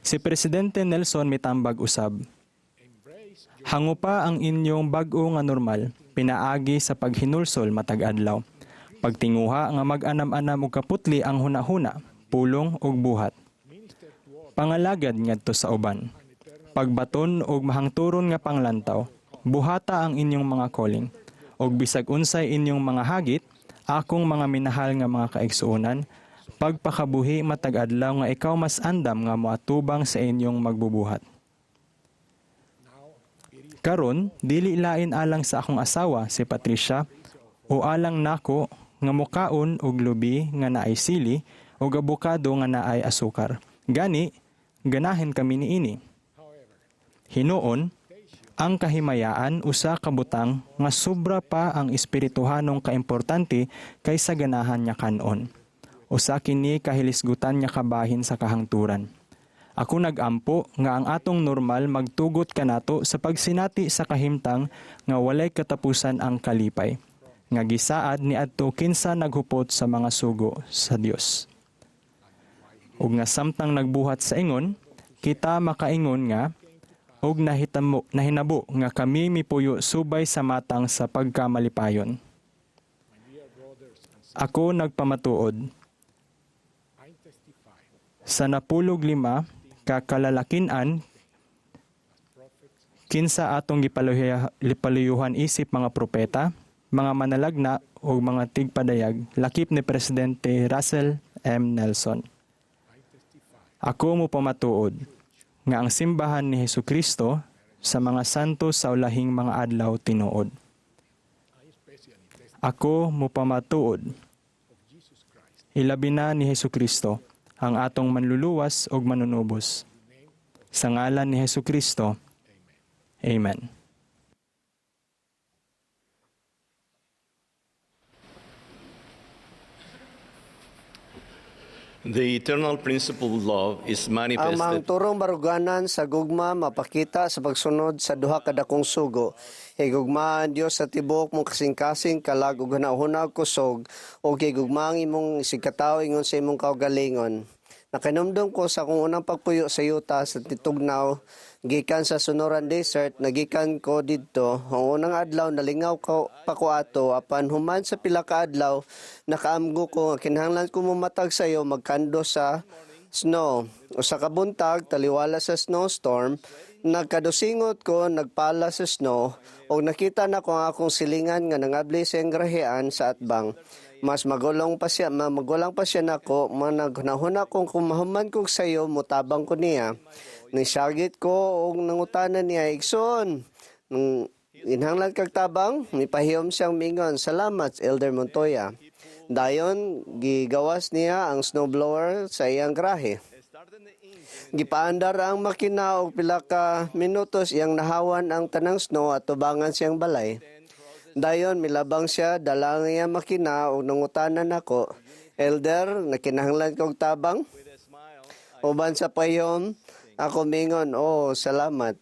Si Presidente Nelson mitambag usab, "Hangupa ang inyong bag-o nga normal, pinaagi sa paghinulsol matag adlaw. Pagtinguha nga mag-anam-anam og kaputli ang hunahuna, pulong ug buhat. Pangalagad ngadto sa uban. Pagbaton og mahangturon nga panglantaw. Buhata ang inyong mga calling. Og bisag unsay inyong mga hagit, akong mga minahal nga mga kaigsuonan, pagpakabuhi matag adlaw nga ikaw mas andam nga moatubang sa inyong magbubuhat. Karon, dili lain alang sa akong asawa si Patricia o alang nako nga mukaon og lubi nga naay sili o abokado nga naay asukar. Gani, ganahin kami niini. Hinuon, ang kahimayaan usa ka butang nga sobra pa ang espirituhanong kaimportante kaysa ganahan nga kan-on. Usa kini kahilisgutan nga kabahin sa kahangturan. Ako nagampo nga ang atong normal magtugot kanato sa pagsinati sa kahimtang nga walay katapusan ang kalipay, nga gisaad niadto kinsa naghupot sa mga sugo sa Dios. Ug nga samtang nagbuhat sa ingon, kita makaingon nga og nahinabo nga kami mipuyo subay sa matang sa pagkamalipayon. Ako nagpamatuod sa 15 ka kalalakin-an kinsa atong gipaluyuhan isip mga propeta, mga manalagna o mga tigpadayag, lakip ni Presidente Russell M. Nelson. Ako mopamatuod nga ang simbahan ni Hesukristo sa mga santo sa ulahing mga adlaw tinuod. Ako mopamatuod ilabi na ni Hesukristo, ang atong manluluwas ug manunubos. Sa ngalan ni Hesukristo. Amen. The eternal principle of love is Ang manifested mahangturong baruganan sa gugma mapakita sa pagsunod sa duha ka dakong sugo. Higugma ang Dios sa tibuok mong kasing-kasing, kalag ug hunahuna ug kusog, ug higugma ang imong isigkatawo ingon sa imong kaugalingon. Nakahinumdom ko sa akong unang pagpuyo sa Utah sa titugnaw, gikan sa Sonoran Desert, nagikan ko didto. Ang unang adlaw nalingaw ko pa ko ato, apan human sa pila ka adlaw nakaamgo ko nga kinahanglan ko momatag sayo magkando sa snow. Usa ka buntag taliwala sa snowstorm, Nagkadusingot ko, nagpala sa snow, ug nakita na ko ang akong silingan nga nangabli sa iyang grahean sa atbang. Mas magulong pa siya, magulang pa siya nako, mga naghunahuna kong kung mahuman kog sayo, mutabang ko niya. Nisagit ko og nangutana niya, "Igsoon, nung inhanglan kag tabang?" Mipahiyom siyang mingon, "Salamat, Elder Montoya." Dayon, gigawas niya ang snowblower sa iyang grahe. Gipaandar ang makina og pila ka minutos iyang nahawan ang tanang snow at tubangan siyang balay. Dayon milabang siya dala ang iyang makina ug nangutana nako, "Elder, nakinahanglan kog tabang?" Uban sa payom, ako mingon, "Oh, salamat."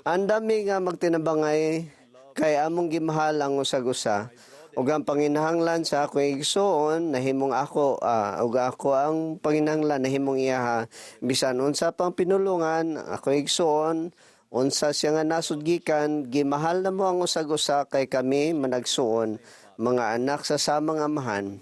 Andam mi nga magtinabangay kay among gimahal ang usag-usa. Ug ang panginahanglan sa akong igsuon nahimong ako, ug ako ang panginahanglan nahimong iyaha. Bisan unsa pang pinulungan ako igsuon, unsa siya nga nasud gikan, gimahal namo ang usag-usa kay kami managsuon, mga anak sa samang amahan.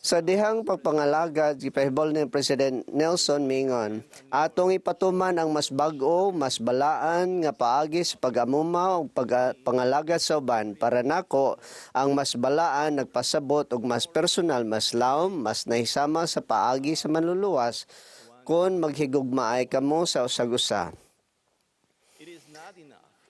Sa dihang pagpangalagad, gipahibol ni President Nelson mingon, atong ipatuman ang mas bag-o, mas balaan nga paagi sa pag-amuma ug pagpangalagad sa uban. Para nako, ang mas balaan nagpasabot og mas personal, mas lawom, mas nahisama sa paagi sa manluluwas kung maghigugmaay kamo sa usag-usa.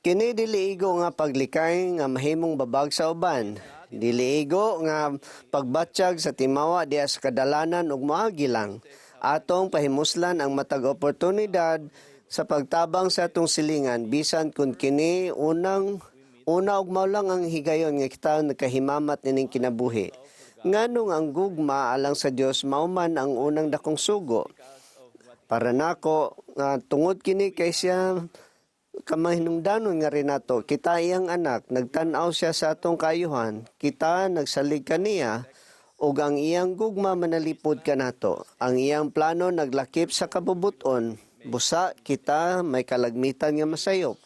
Kini dili igo nga paglikay nga mahimong babag sa uban. Dili igo nga pagbatyag sa timawa diha sa kadalanan ug moagi lang. Atong pahimuslan ang matag oportunidad sa pagtabang sa atong silingan bisan kung kini unang una ug mao lang ang higayon nga kita nagkahimamat nining kinabuhi. Nganong ang gugma alang sa Dios mao man ang unang dakong sugo? Para nako nga tungod kini kay siya kamahinungdanon nga rinato, kita iyang anak, nagtan-aw siya sa atong kaayuhan, kita nagsalig kaniya, ug ang iyang gugma manalipod kanato. Ang iyang plano naglakip sa kabubuton, busa kita may kalagmitan nga masayop.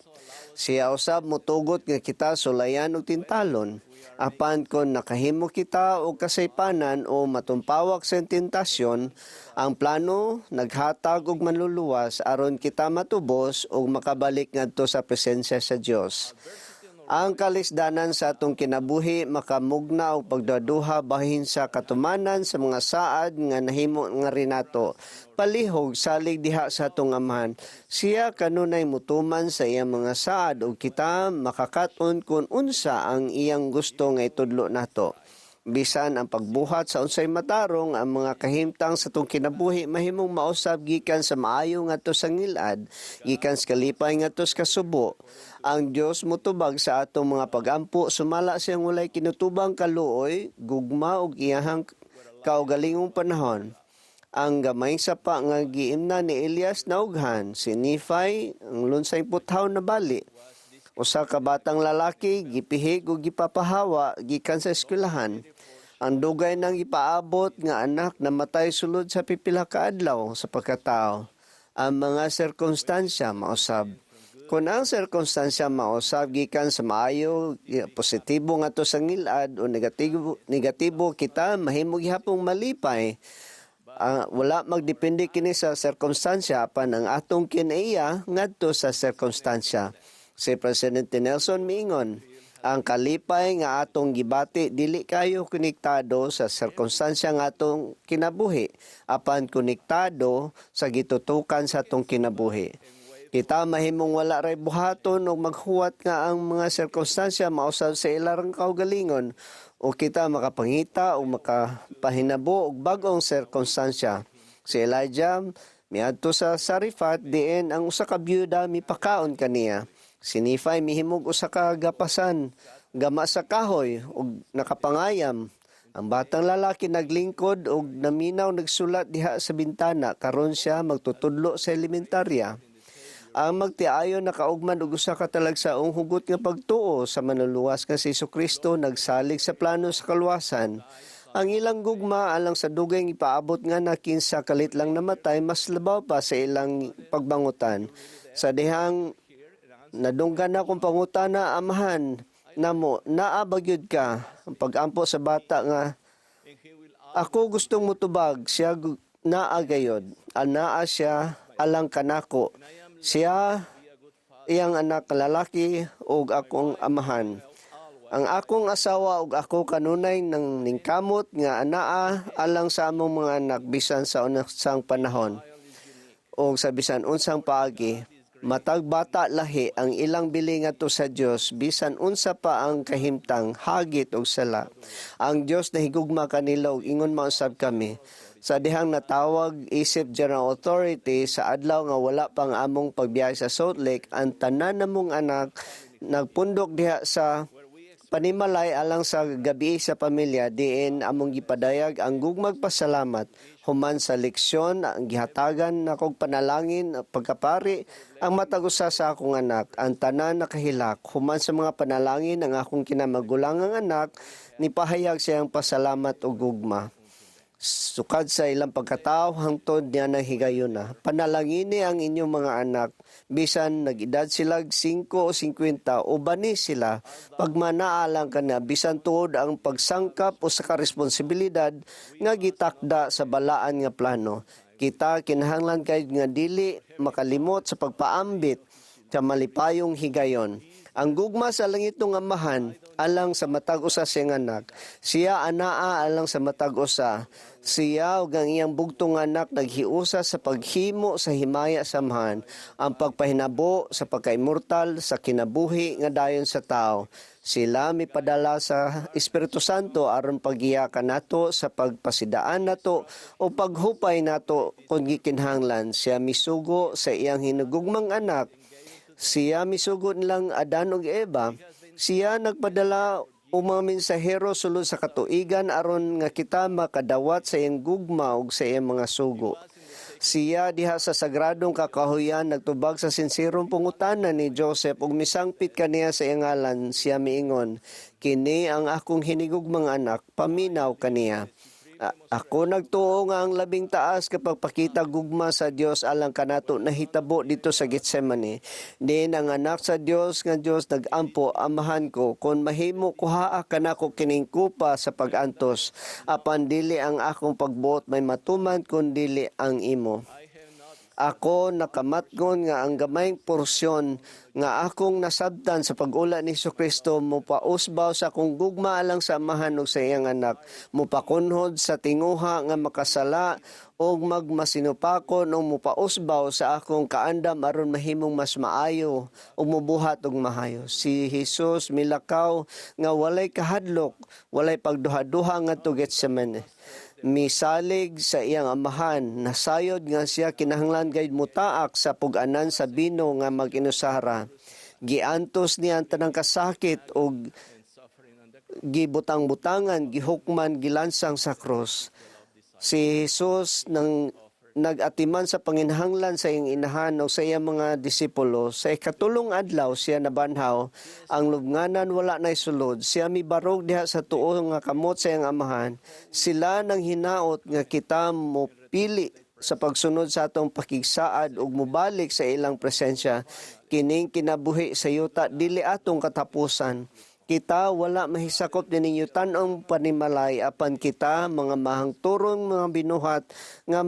Siya usab motugot nga kita sulayan og tintalon. Apan kon nakahimo kita og kasaypanan o matumpawak sa tentasyon, ang plano naghatag og manluluwas aron kita matubos ug makabalik ngadto sa presensya sa Dios. Ang kalisdanan sa atong kinabuhi makamugna og pagduhaduha bahin sa katumanan sa mga saad nga nahimo nga rinato. Palihog salig diha sa atong amahan. Siya kanunay mutuman sa iyang mga saad ug kita makakaton kung unsa ang iyang gusto nga itudlo nato. Bisan ang pagbuhat sa unsay matarong, ang mga kahimtang sa atong kinabuhi mahimong mausab gikan sa maayo ngadto sa ngilad, gikan sa kalipay ngadto sa kasubo. Ang Dios motubag sa atong mga pagampo sumala siyang walay kinutubang kaluoy, gugma ug iyahang kaugalingong panahon. Ang gamayng sapa nga giimna ni Elias naughan, si Nephi ang lunsay puthaw na bali. Usa ka batang lalaki gipihig ug gipapahawa gikan sa eskwelahan. Ang dugay nang ipaabot nga anak namatay sulod sa pipila ka adlaw sa pagkatao. Ang mga sirkumstansya mausab. Kung ang sirkumstansya mausab gikan sa maayo, positibo ngadto sa ngilad o negatibo, kita mahimo gihapong malipay. Wala magdepende kini sa sirkumstansya apan ang atong kinaiya ngadto sa sirkumstansya. Si Presidente Nelson miingon, ang kalipay nga atong gibati dili kayo konektado sa sirkumstansya nga atong kinabuhi, apan konektado sa gitutukan sa atong kinabuhi. Kita mahimong wala ray buhaton og maghuwat nga ang mga sirkumstansya mausab sa ilarang kaugalingon, o kita makapangita o makapahinabo og bag-ong sirkumstansya. Si Elijah miadto sa Sarifat diin ang usa ka byuda mipakaon kaniya. Si Nephi mihimog usa ka gapasan, gama sa kahoy ug nakapangayam. Ang batang lalaki naglingkod og naminaw nagsulat diha sa bintana karon siya magtutudlo sa elementarya. Ang magtiayon nakaugman og usa ka talagsaong hugot nga pagtuo sa manluluwas nga si Hesukristo nagsalig sa plano sa kaluwasan. Ang ilang gugma alang sa dugay ipaabot nga na kinsa kalit lang namatay mas labaw pa sa ilang pagbangutan. Sa dihang nadunggan na kung pangutana, "Amahan namo, naa ba gyud ka?" Ang pagampo sa bata nga ako gustong mutubag siya, naa gayod. Anaa siya alang kanako. Siya, iyang anak lalaki ug akong amahan. Ang akong asawa ug ako kanunay nang ningkamot nga anaa alang sa among mga anak bisan sa unsang panahon o sa bisan unsang paagi. Matag bata lahi ang ilang bili ngadto sa Dios bisan unsa pa ang kahimtang, hagit og sala. Ang Dios nahigugma kanila ug ingon mausab kami. Sa dihang natawag isip General Authority sa adlaw nga wala pang among pagbiyahe sa Salt Lake, ang tanan namong anak nagpundok diha sa panimalay alang sa gabi sa pamilya, diin among gipadayag ang gugmag pasalamat. Human sa leksyon ang gihatagan nakog panalangin pagkapari ang matag usa sa akong anak, ang tanan nakahilak. Human sa mga panalangin, ang akong kinamagulangang anak nipahayag siyang pasalamat ug gugma sukad sa ilang pagkatao hangtod niya ng higayuna. Panalangini ang inyong mga anak, bisan nag-edad sila 5 o 50 o bani sila, pagmanaalang ka na, bisan tuod ang pagsangkap o sa karesponsibilidad nga gitakda sa balaan nga plano. Kita kinahanglan kay nga dili makalimot sa pagpaambit sa malipayong higayon. Ang gugma sa langitong Amahan alang sa matag usa siyang anak. Siya anaa alang sa matag usa. Siya ug ang iyang bugtong anak naghiusa sa paghimo sa himaya sa Amahan, ang pagpahinabo sa pagka-immortal sa kinabuhi nga dayon sa tao. Sila mipadala sa Espiritu Santo aron paggiya kanato sa pagpasidaan nato o paghupay nato kung gikinahanglan. Siya misugo sa iyang hinugugmang anak. Siya misugod lang Adan ug Eva. Siya nagpadala og mga mensahero sulod sa katuigan aron nga kita makadawat sa iyang gugma ug sa iyang mga sugo. Siya diha sa sagradong kakahuyan nagtubag sa sinsirong pangutana ni Joseph ug misangpit kaniya sa iyang ngalan. Siya miingon, "Kini ang akong hinigugmang anak, paminaw kaniya." Ako nagtuo nga ang labing taas kapag pakita gugma sa Dios alang kanato nahitabo dito sa Getsemane. Din ang anak sa Dios nga Dios nagampo, "Amahan ko, kon mahimo kuhaa kanako kining kupa sa pagantos, apan dili ang akong pagbuot may matuman kun dili ang imo." Ako nakamatngon nga ang gamayng porsyon nga akong nasabtan sa pag-ula ni Kristo mopausbaw sa akong gugma alang sa Amahan ug sa iyang anak, mopakunhod sa tinguha nga makasala ug magmasinupakon ug mopausbaw sa akong kaandam aron mahimong mas maayo ug mobuhat og mahayo. Si Jesus milakaw nga walay kahadlok, walay pagduha-duha ngadto Getsemane. Misalig sa iyang Amahan, nasayod nga siya kinahanglan gayud mutaak sa pug-anan sa bino nga mag-inusara. Giantos niya ang tanang kasakit og gibutang-butangan, gihukman, gilansang sa krus. Si Jesus nang nag-atiman sa panginhanglan sa iyang inahan o sa iyang mga disipulo. Sa ikatulong adlaw siya nabanhaw, ang lubnganan wala na sulod. Siya mibarog diha sa tuo nga kamot sa iyang Amahan. Sila nang hinaot nga kita mo pili sa pagsunod sa atong pakigsaad ug mobalik sa ilang presensya. Kining kinabuhi sa yuta dili atong katapusan. Kita wala mahisakop din ninyo tanong panimalay, apan kita mga mahangturong mga binuhat nga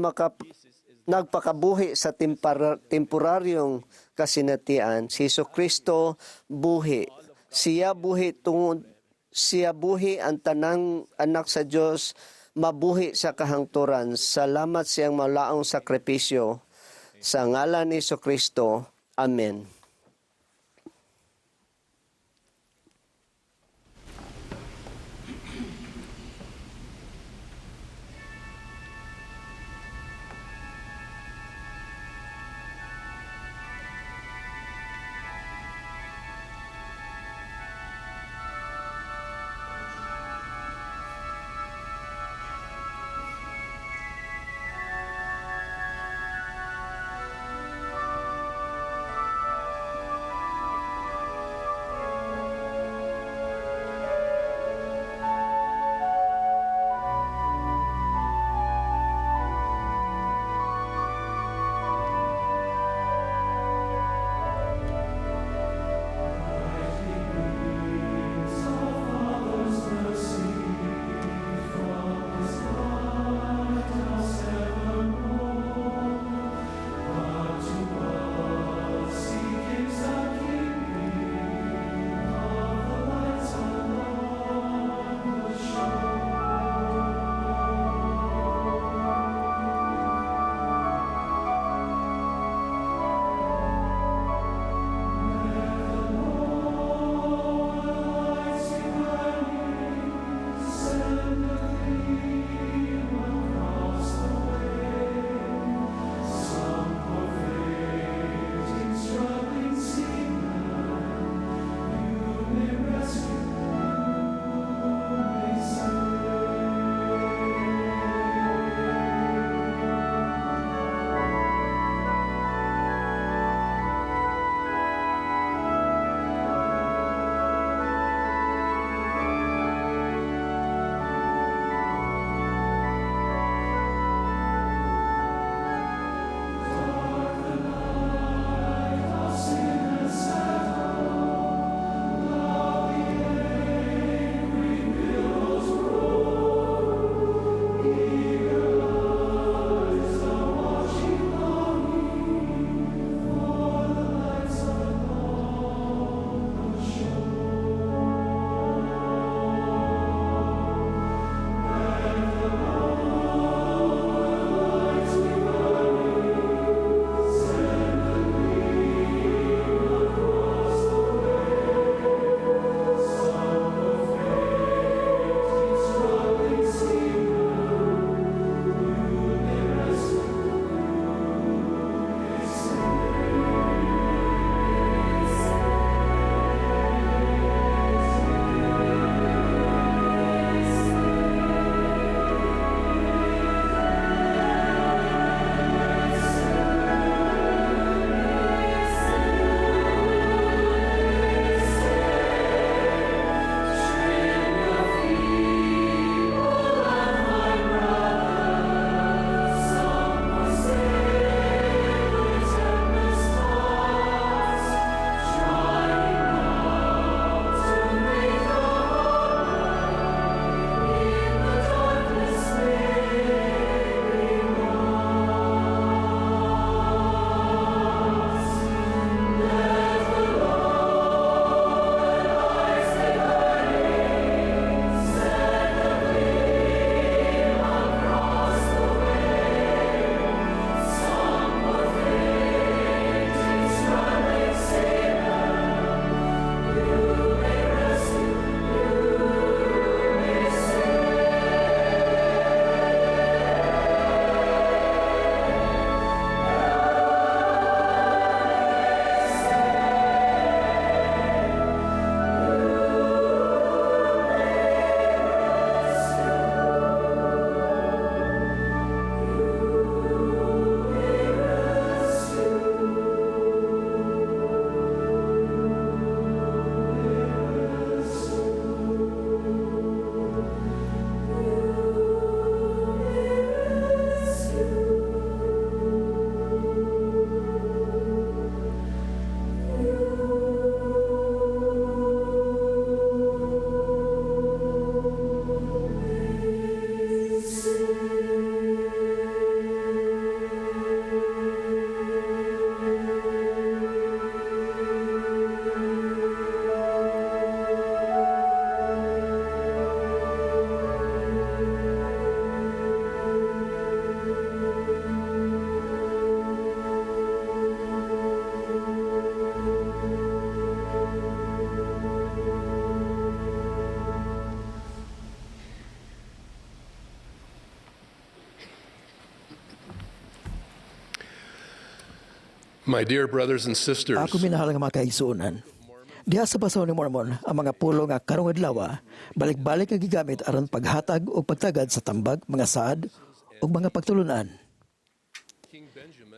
nagpakabuhi sa temporaryong kasinatian. Si Hesus Kristo buhi. Siya buhi tungod siya buhi ang tanang anak sa Dios mabuhi sa kahangturan. Salamat siyang malaong sakripisyo. Sa ngalan ni Hesus Kristo. Amen. My dear brothers and sisters, Ako minahal nga mga kaigsuonan. Diha sa Basahon ni Mormon, ang mga pulong nga karong adlaw, balik-balik nga gigamit aron paghatag o pagtagad sa tambag, mga saad ug mga pagtulunan.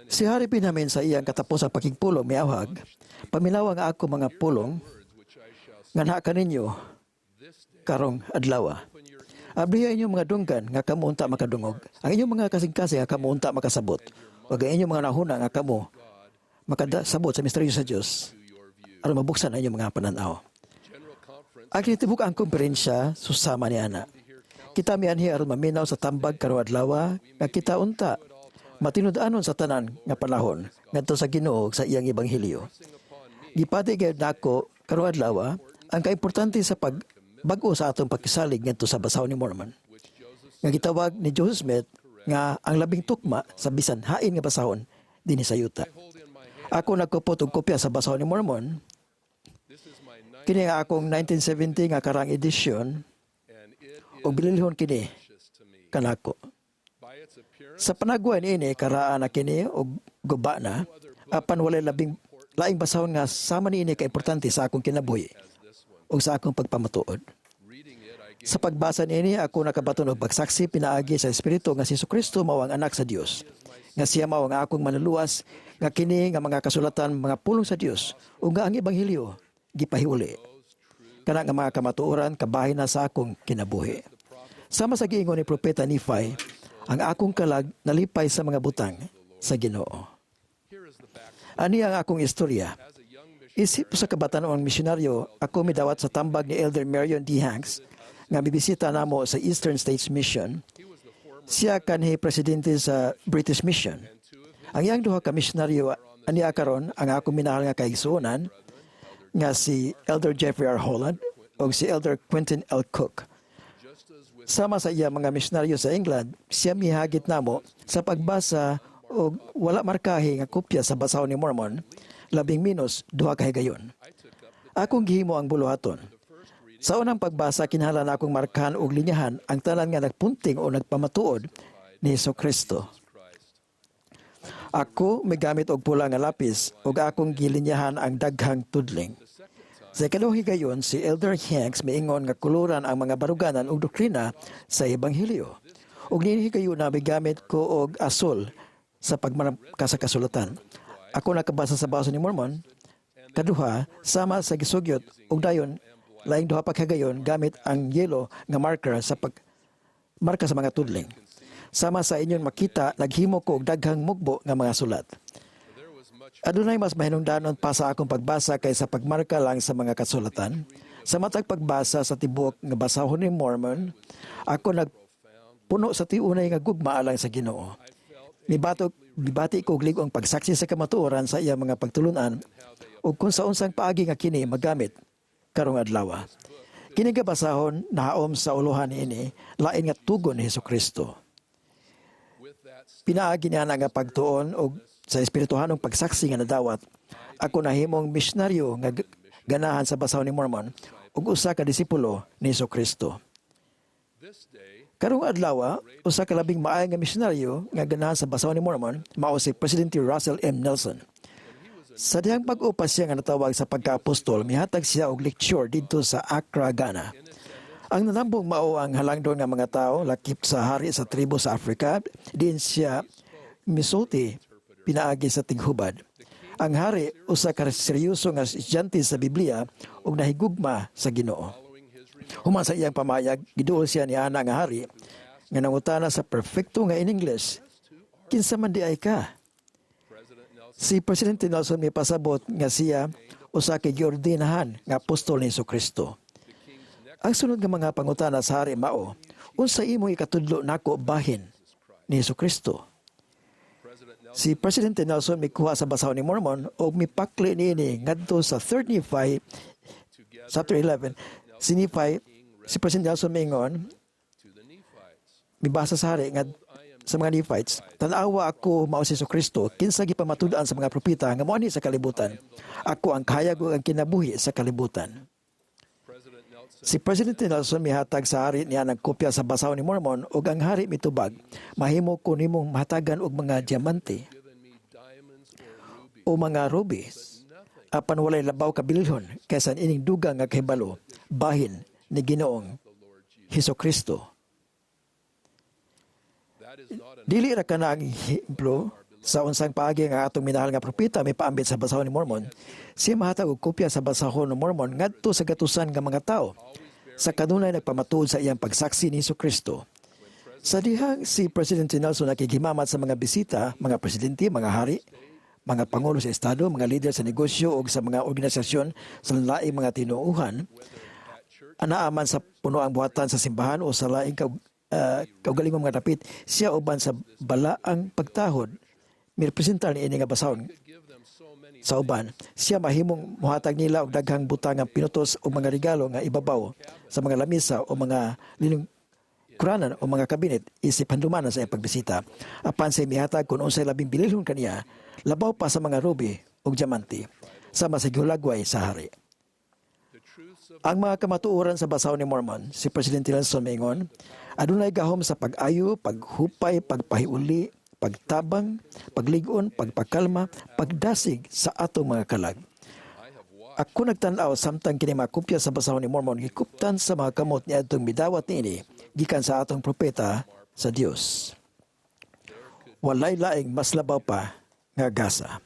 Si Hari Benjamin sa iyang katapusang pakigpulong miawhag, "Paminawa ang ako mga pulong nga naa kaninyo karong adlaw. Abriha inyong mga dunggan nga kamo unta makadungog, ang inyong mga kasing-kasing nga kamo unta makasabot, ug ang inyong mga hunahuna nga kamo makasabot sa misteryo sa Dios aron mabuksan ang inyong mga pananaw." Ang kinatibuk-ang komperensya susama ni ana. Kita mianhi aron maminaw sa tambag karong adlaw nga kita unta matinud-anon sa tanan nga panahon ngadto sa Ginoo ug sa iyang ebanghelyo. Gipati gayud nako karong adlaw ang kaimportante sa pagbag-o sa atong pagkisalig ngadto sa Basahon ni Mormon, nga gitawag ni Joseph Smith nga ang labing tukma sa bisan hain nga basahon dinhi sa yuta. Ako nagkupot og kopya sa Basahon ni Mormon. Kini ang akong 1970 nga karang edisyon ug bililhon kini kanako. Sa panagway niini, karaan na kini og guba na, apan walay labing laing basahon nga sama niini ka importante sa akong kinabuhi ug sa akong pagpamatuod. Sa pagbasa niini, ako nakabaton og pagsaksi pinaagi sa Espiritu nga si Kristo mao ang anak sa Dios, nga siya mao ang akong manluluwas, nga kini nga mga kasulatan mga pulong sa Dios, ug nga ang ebanghelyo gipahiuli. Kana nga mga kamatuoran kabahin na sa akong kinabuhi. Sama sa giingon ni Propeta Nephi, "Ang akong kalag nalipay sa mga butang sa Ginoo." Ani ang akong istorya. Isip sa kabatan-ong misyonaryo, ako midawat sa tambag ni Elder Marion D. Hanks nga mibisita namo sa Eastern States Mission. Siya kanhi presidente sa British Mission. Ang iyang duha ka misyonaryo ania karon ang akong minahal nga kaigsuonan nga si Elder Jeffrey R. Holland ug si Elder Quentin L. Cook. Sama sa iya mga misyonaryo sa England, siya mihagit namo sa pagbasa og wala markahe nga kopya sa Basahon ni Mormon, labing minos 2 ka higayon. Akong gihimo ang buluhaton. Sa unang pagbasa, kinahanglan akong markahan og linyahan ang tanan nga nagpunting o nagpamatuod ni Hesus Kristo. Ako migamit og pula nga lapis ug akong gilinyahan ang daghang tudling. Sa ikaduhang higayon, si Elder Hanks miingon nga kuluran ang mga baruganan ug doktrina sa ebanghelyo. Ug niini higayuna migamit ko og asul sa pagmarka sa kasulatan. Ako nakabasa sa Basahon ni Mormon kaduha sama sa gisugyot ug dayon laing duha pa ka higayon gamit ang yellow nga marker sa pag marka sa mga tudling. Sama sa inyong makita, naghimo ko og daghang mugbo nga mga sulat. Adunay mas mahinungdanon pa sa akong pagbasa kaysa pagmarka lang sa mga kasulatan. Sa matag pagbasa sa tibuok nga Basahon ni Mormon, ako nagpuno sa tiunay nga gugma alang sa Ginoo. Mibati ko og lig-ong pagsaksi sa kamatuoran sa iyang mga pagtulunan ug kung sa unsang paagi nga kini magamit karong adlaw. Kini nga basahon nahaom sa ulohan niini lain nga tugon ni Hesus Kristo. Pinaagi niya nga pagtuon og sa espirituhanong pagsaksi nga nadawat, ako nahimong misyonaryo nga ganahan sa Basahon ni Mormon ug usa ka disipulo ni Hesus Kristo. Karong adlaw, usa ka labing maayo nga misyonaryo nga ganahan sa Basahon ni Mormon mao si Presidente Russell M. Nelson. Sa dihang bag-o pa siya nga natawag sa pagka-apostol, mihatag siya og lecture didto sa Accra, Ghana. Ang nanambong mao ang halangdon nga mga tao lakip sa hari sa tribo sa Africa, diin siya misulti pinaagi sa tighubad. Ang hari usa ka seryoso nga estudyante sa Biblia ug nahigugma sa Ginoo. Human sa iyang pamayag, giduol siya ni ana nga hari nga nangutana sa perpekto nga in English, "Kinsa man diay ka?" Si Presidente Nelson mipasabot nga siya usa ka giordinahan nga apostol ni Kristo. Ang sunod nga mga pangutana sa hari mao, "Unsa imo ikatudlo nako bahin ni Kristo?" Si Presidente Nelson mikuha sa Basahon ni Mormon ug mipakli niini ngadto sa 3 Nephi chapter 11. Si Nephi, si President Nelson miingon, mibasa sa hari nga sa mga Nephites, "Tan-awa, ako mao si Kristo, kinsa gipamatud-an sa mga propeta nga moanhi sa kalibutan. Ako ang kahayag ug ang kinabuhi sa kalibutan." Si President Nelson mihatag sa hari niya ng kopya sa Basahon ni Mormon ug ang hari mitubag, "Mahimo ko nimong mahatagan og mga diamante o mga rubies. Apan walay labaw kabililhon kaysa ining dugang nga kahibalo bahin ni Ginoong Hesus Kristo. Dili ra kana ang ehemplo sa unsang paagi nga atong minahal nga propeta may paambit sa basahon ni Mormon. Siya mahatag og kopya sa basahon ni Mormon ngadto sa gatusan nga mga tao sa kanunay nagpamatuod sa iyang pagsaksi ni Hesus Kristo. Sa dihang si President Nelson nakighimamat sa mga bisita, mga presidente, mga hari, mga pangulo sa estado, mga lider sa negosyo o sa mga organisasyon sa laing mga tinuuhan, anaa man sa punoang buhatan sa simbahan o sa laing kaugalingong mga dapit, siya uban sa balaang pagtahod mirepresentar ni ini nga basahon sa uban. Siya mahimong mohatag nila og daghang butang nga pinutos o mga regalo nga ibabaw sa mga lamisa o mga linungkuranan o mga kabinet isip handumanan sa iyang pagbisita. Apan siya mihatag kung unsay labing bililhon kaniya, labaw pa sa mga ruby ug diamante, sama sa gihulagway sa hari. Ang mga kamatuoran sa basahon ni Mormon, si President Nelson maingon, adunay gahom sa pag-ayo, paghupay, pagpahiuli, pagtabang, paglig-on, pagpakalma, pagdasig sa atong mga kalag. Ako nagtan-aw samtang kini mga kopya sa basahon ni Mormon gikuptan sa mga kamot ni adtong midawat niini gikan sa atong propeta sa Dios. Walay laing mas labaw pa nga gasa.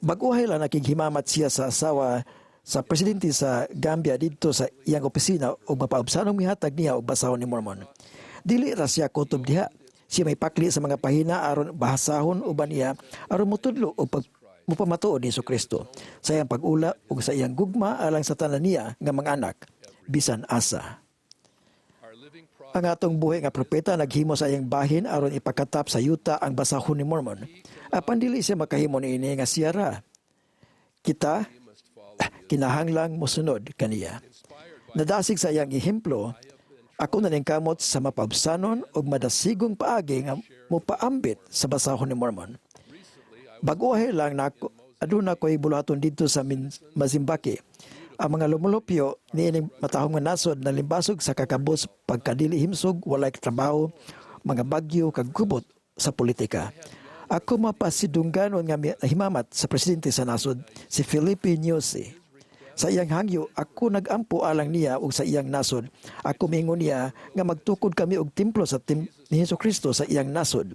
Bag-ohay lang nakighimamat siya sa asawa sa presidente sa Gambia didto sa iyang opisina ug mapaubsanong mihatag niya og basahon ni Mormon. Dili ra siya kutob diha. Siya may pakli sa mga pahina aron bahasahon uban niya aron motudlo og pag mupamatuod ni Kristo sa iyang pag-ula ug sa iyang gugma alang sa tanan niya nga mga anak bisan asa. Ang atong buhi nga propeta naghimo sa iyang bahin aron ipakatap sa yuta ang basahon ni Mormon. Apan dili siya makahimo niini nga siya ra. Kita kinahanglang mosunod kaniya. Nadasig sa iyang ehemplo, ako naningkamot sa mapaubsanon ug madasigong paagi nga mopaambit sa basahon ni Mormon. Bag-ohay lang nako aduna ko'y buluhaton didto sa Mazimbaki. Ang mga lumulupyo niining matahong nga nasod na limbasog sa kakabos, pagkadili himsog, walay trabaho, mga bagyo kag gubot sa politika. Ako mapasidungganon nga himamat sa presidente sa nasod, si Filipe Nyusi. Sa iyang hangyo, ako nagampo alang niya ug sa iyang nasod. Ako mingon niya nga magtukod kami og templo sa ni Hesus Kristo sa iyang nasod.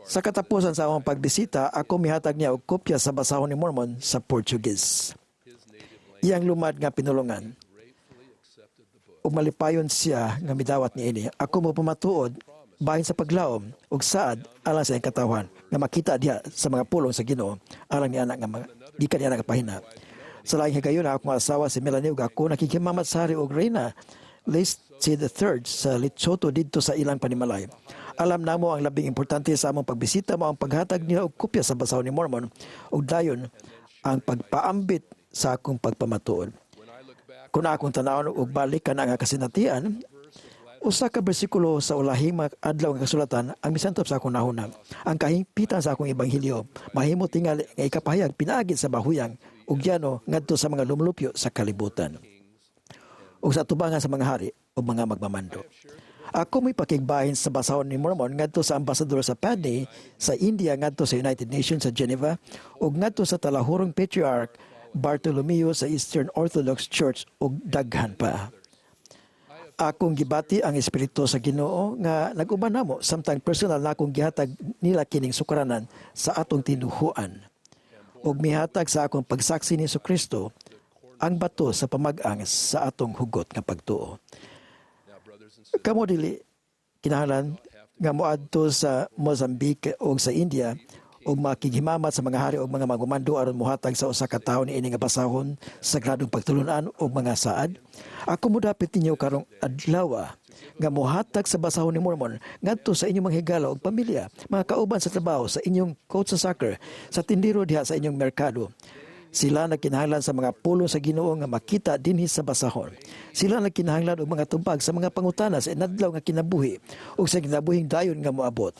Sa katapusan sa among pagbisita, ako mihatag niya og kopya sa basahon ni Mormon sa Portuguese, iyang lumad nga pinulungan. Ug malipayon siya nga midawat niini. Ako mopamatuod bahin sa paglaom ug saad alang sa iyang katawhan nga makita diha sa mga pulong sa Ginoo alang ni anak nga mga gikan niya nga pahina. Sa laing higayon, akong asawa si Melanie ug ako nakighimamat sa hari ug reyna Letsie the Third sa Lesotho didto sa ilang panimalay. Alam namo ang labing importante sa among pagbisita mao ang paghatag nila og kopya sa basahon ni Mormon ug dayon ang pagpaambit sa akong pagpamatuod. Kung akong tanawon og balik kana nga kasinatian, usa ka bersikulo sa ulahing mga adlaw nga kasulatan ang misantop sa akong nahuna. Ang kahimpitan sa akong ebanghelyo mahimo tingali nga ikapahayag pinaagi sa bahuyang ug yano ngadto sa mga lumulupyo sa kalibutan ug sa tubangan sa mga hari ug mga magmamando. Ako may pakigbahin sa basahon ni Mormon ngadto sa ambasador sa Padney sa India, ngadto sa United Nations sa Geneva ug ngadto sa talahurong Patriarch Bartolomeo sa Eastern Orthodox Church ug daghan pa. Akong gibati ang espiritu sa Ginoo nga nag-uban namo samtang personal na akong gihatag nila kining sukaranan sa atong tinuhuan ug mihatag sa akong pagsaksi ni Kristo, ang bato sa pamag-ang sa atong hugot nga pagtuo. Kamo dili kinahanglan nga moadto sa Mozambique o sa India ug makighimamat sa mga hari o mga magumando aron mohatag sa usa ka tawo niini nga basahon, sagradong pagtulunan ug mga saad. Ako modapit ninyo karong adlaw nga mohatag sa basahon ni Mormon ngadto sa inyong mga higala ug pamilya, mga kauban sa trabaho, sa inyong coach sa soccer, sa tindero diha sa inyong merkado. Sila nagkinahanglan sa mga pulong sa Ginoo nga makita dinhi sa basahon. Sila nagkinahanglan og mga tubag sa mga pangutana sa inadlaw nga kinabuhi ug sa kinabuhing dayon nga moabot.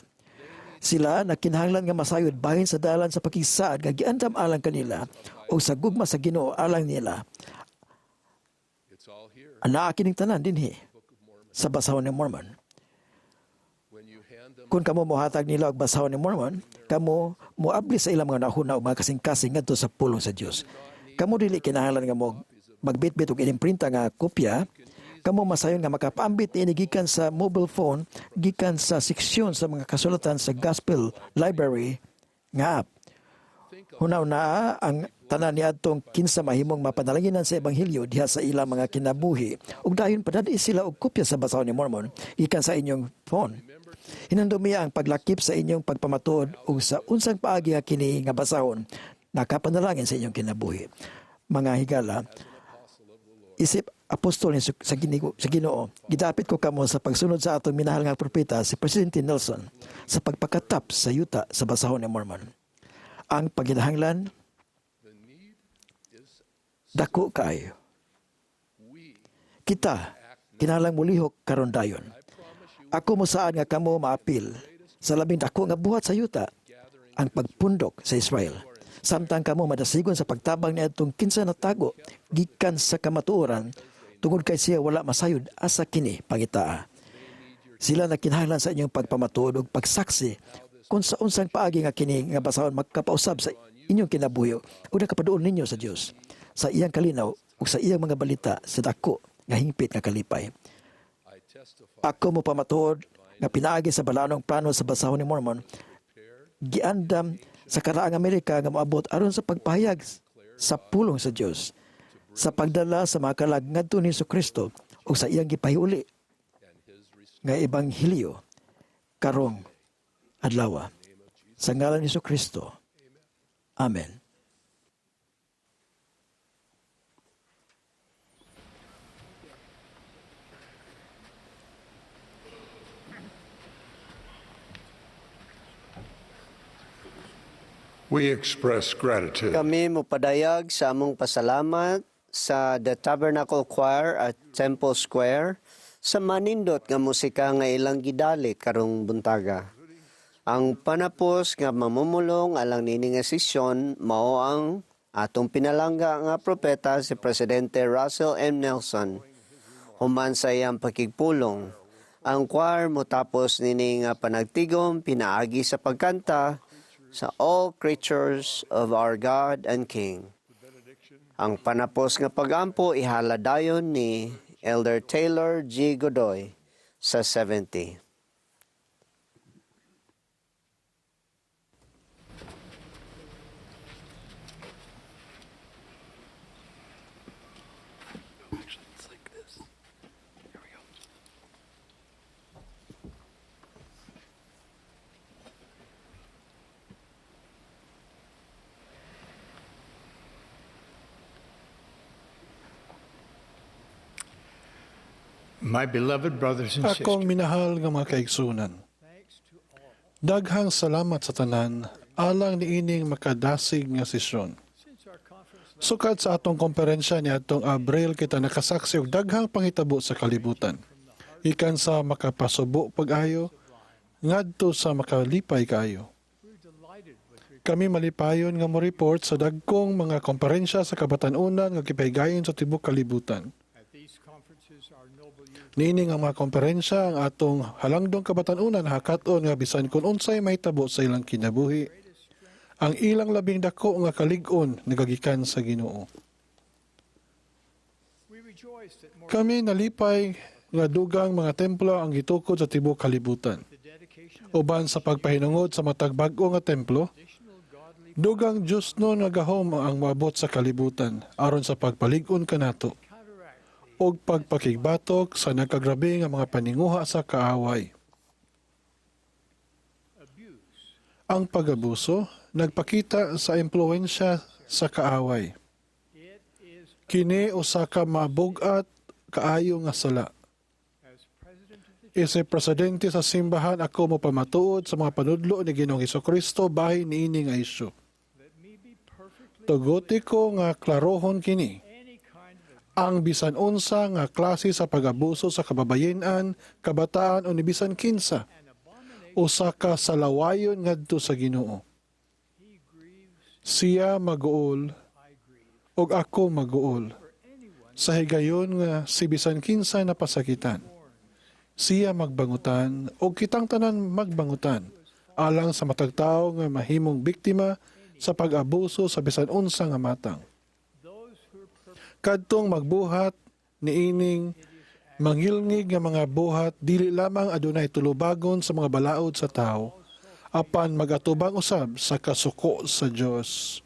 Sila nagkinahanglan nga masayod bahin sa dalan sa pakigsaad nga giandam alang kanila ug sa gugma sa Ginoo alang nila. Anaa kining tanan dinhi sa basahon ni Mormon. Kung kamo mohatag nila og basahon ni Mormon, kamo moabli sa ilang mga nahuna og mga kasing-kasing ngadto sa pulong sa Dios. Kamo dili kinahanglan nga mo magbitbit og inimprinta nga kopya. Kamo masayon nga makapaambit niini gikan sa mobile phone, gikan sa seksyon sa mga kasulatan sa Gospel Library nga app. Huna-hunaa ang tanan niadtong kinsa mahimong mapanalanginan sa ebanghelyo diha sa ilang mga kinabuhi ug dayon padad-i sila og kopya sa basahon ni Mormon gikan sa inyong phone. Hinumdumia ang paglakip sa inyong pagpamatuod ug sa unsang paagi nga kini nga basahon nakapanalangin sa inyong kinabuhi. Mga higala, isip apostol ni sa Ginoo, gidapit ko kamo sa pagsunod sa atong minahal nga propeta si Presidente Nelson sa pagpakatap sa yuta sa basahon ni Mormon. Ang paginahanglan dako kaayo. Kita kinahanglang mulihok karon dayon. Ako mosaad nga kamo maapil sa labing dako nga buhat sa yuta, ang pagpundok sa Israel. Samtang kamo madasigon sa pagtabang niadtong kinsa natago gikan sa kamatuoran tungod kay siya wala masayod asa kini pangitaa. Sila nagkinahanglan sa inyong pagpamatuod ug pagsaksi kung sa unsang paagi nga kini nga basahon magkapausab sa inyong kinabuhi ug nakapaduol ninyo sa Dios sa iyang kalinaw ug sa iyang mga balita sa dako nga hingpit nga kalipay. Ako mopamatuod nga pinaagi sa balaanong plano sa basahon ni Mormon, giandam sa karaang Amerika nga moabot aron sa pagpahayag sa pulong sa Dios, sa pagdala sa mga kalag ngadto ni Kristo ug sa iyang gipahiuli nga ebanghelyo karong adlaw. Sa ngalan ni Kristo. Amen. We express gratitude Kami mopadayag sa among pasalamat sa The Tabernacle Choir at Temple Square sa manindot nga musika nga ilang gidalit karong buntaga. Ang panapos nga mamumulong alang niini nga sesyon mao ang atong pinalangga nga propeta si Presidente Russell M. Nelson. Human sa iyang pakigpulong, ang choir motapos niini nga panagtigom pinaagi sa pagkanta sa All Creatures of Our God and King. Ang panapos nga pagampo ihala dayon ni Elder Taylor G. Godoy sa 70. Actually, it's like this. Here we go. My beloved brothers and Akong sisters, minahal nga mga kaigsunan. Daghang salamat sa tanan alang niining makadasig nga sesyon. Sukad sa atong komperensya niadtong Abril, kita nakasaksi og daghang panghitabo sa kalibutan. Ikan sa makapasubo pag-ayo ngadto sa makalipay kaayo. Kami malipayon nga mo report sa dagkong mga komperensya sa kabatan-unan nga gipahigayon sa tibuok kalibutan. Niini nga mga komperensya, ang atong halangdong kabatan-unan hakat-on nga bisan kung unsay mahitabo sa ilang kinabuhi, ang ilang labing dako nga kalig-on nagagikan sa Ginoo. Kami nalipay nga dugang mga templo ang gitukod sa tibuok kalibutan. Uban sa pagpahinungod sa matag bag-o nga templo, dugang Diyosnon nga gahom ang moabot sa kalibutan aron sa pagpalig-on kanato og pagpakigbatok sa nagkagrabe nga mga paninguha sa kaaway. Ang pag-abuso nagpakita sa impluwensya sa kaaway. Kini usa ka mabug-at kaayo nga sala. Isip presidente sa simbahan, ako mopamatuod sa mga panudlo ni Ginoong Kristo bahin niini nga isyu. Tuguti ko nga klarohon kini. Ang bisan unsa nga klase sa pag-abuso sa kababayen-an, kabataan o ni bisan kinsa, usa ka salawayon ngadto sa Ginoo. Siya maguol ug ako maguol sa higayon nga si bisan kinsa napasakitan. Siya magbangutan o kitang tanan magbangutan alang sa matag tawo nga mahimong biktima sa pag-abuso sa bisan unsa nga matang. Kadtong magbuhat niining mangilngig nga mga buhat dili lamang adunay tulubagon sa mga balaod sa tawo apan magatubang usab sa kasuko sa Dios.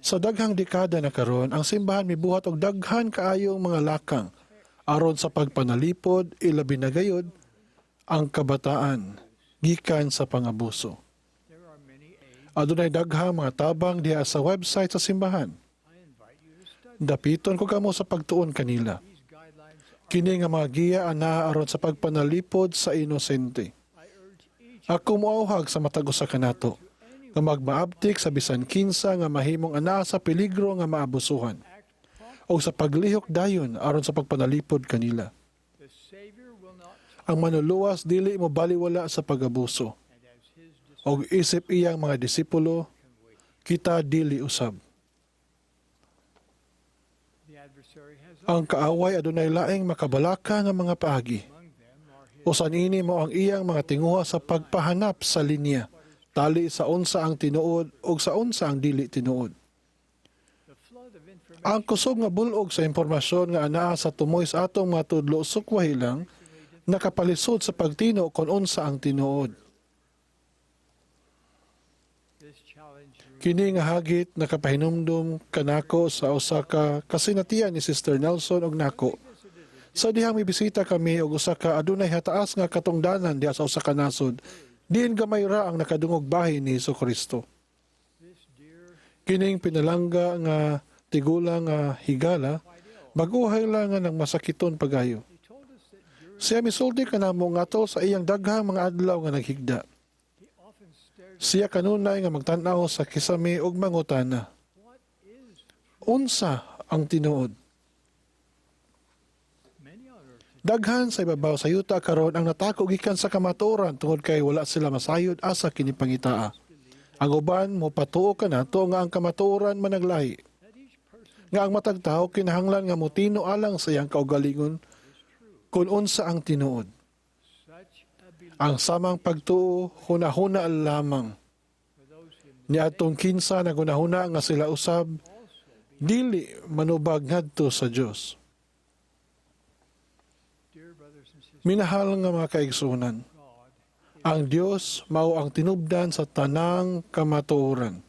Sa daghang dekada na karon, ang simbahan mibuhat og daghan kaayong mga lakang aron sa pagpanalipod, ilabi na gayod ang kabataan gikan sa pangabuso. Adunay daghang mga tabang diha sa website sa simbahan. Dapiton ko kamo sa pagtuon kanila. Kini nga mga giya anaa aron sa pagpanalipod sa inosente. Ako moauhag sa matag usa kanato nga magmaabtik sa bisan kinsa nga mahimong anaa sa peligro nga maabusuhan o sa paglihok dayon aron sa pagpanalipod kanila. Ang manluluwas dili mo baliwala sa pag-abuso. Og isip iyang mga disipulo, kita dili usab. Ang kaaway adunay laing makabalaka nga mga paagi. Usan ini mo ang iyang mga tinguha sa pagpahanap sa linya, tali sa unsa ang tinuod ug sa unsa ang dili tinuod. Ang kusog nga bulog sa impormasyon nga anaa sa tumoy sa atong mga tudlo sukwahi lang nakapalisod sa pagtino kon unsa ang tinuod. Kini nga hagit nakapahinumdum kanako sa usa ka kasinatian ni Sister Nelson og nako. Sa dihang mibisita kami og usa ka adunay hataas nga katungdanan diha sa usa ka nasod, diin gamay ra ang nakadungog bahin ni Hesukristo. Kining pinalangga nga tigulang nga higala, maguhay lang nga nang masakiton pagayo. Siya misulti kanamo ngatol sa iyang daghang mga adlaw nga naghigda. Siya kanunay nga magtan-aw sa kisame ug mangutana. Unsa ang tinuod? Daghan sa ibabaw sa yuta karon ang natako gikan sa kamatuoran tungod kay wala sila masayod asa kini pangitaa. Ang uban mo patuo kanato nga ang kamatuoran managlahi. Nga ang matag tawo kinahanglan nga motino alang sa iyang kaugalingon kung unsa ang tinuod. Ang samang pagtuo hunahuna lamang. Niadtong kinsa nagunahuna nga sila usab dili manubag ngadto sa Dios. Minahal nga mga kaigsunan, ang Dios mao ang tinubdan sa tanang kamatuoran.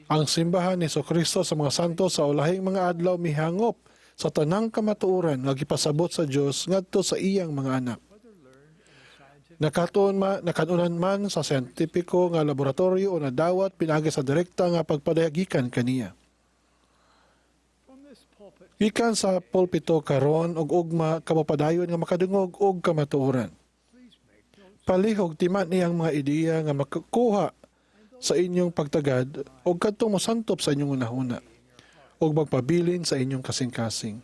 Ang simbahan ni Kristo sa mga santo sa ulahing mga adlaw mihangop sa tanang kamatuoran nga gipasabot sa Dios ngadto sa iyang mga anak. Nakatunan man sa siyentipiko nga laboratorio o nadawat pinaagi sa direkta nga pagpadayagikan kaniya. Gikan sa pulpito karon og ugma kamopadayon nga makadungog og kamatuoran. Palihog timan niyang mga ideya nga makakuha sa inyong pagtagad og kadtong mosantop sa inyong hunahuna ug magpabilin sa inyong kasing-kasing.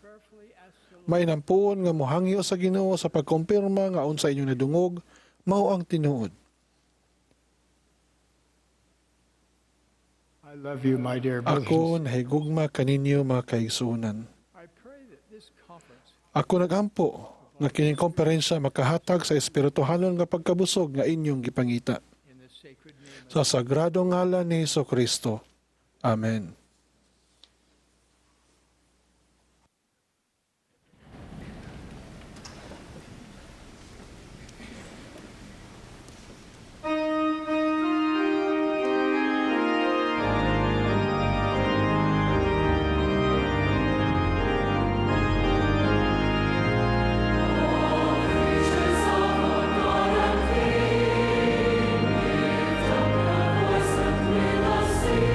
May nampuon nga mohangyo sa Ginoo sa pagkumpirma nga unsa inyong nadungog mao ang tinuod. I love you, my dear brothers. Ako nahigugma kaninyo mga kaigsuonan. Ako nagampo nga kining komperensya makahatag sa espirituhanon nga pagkabusog nga inyong gipangita. Sa sagradong ngalan ni Hesukristo. Amen. Lift up your voice and with us sing.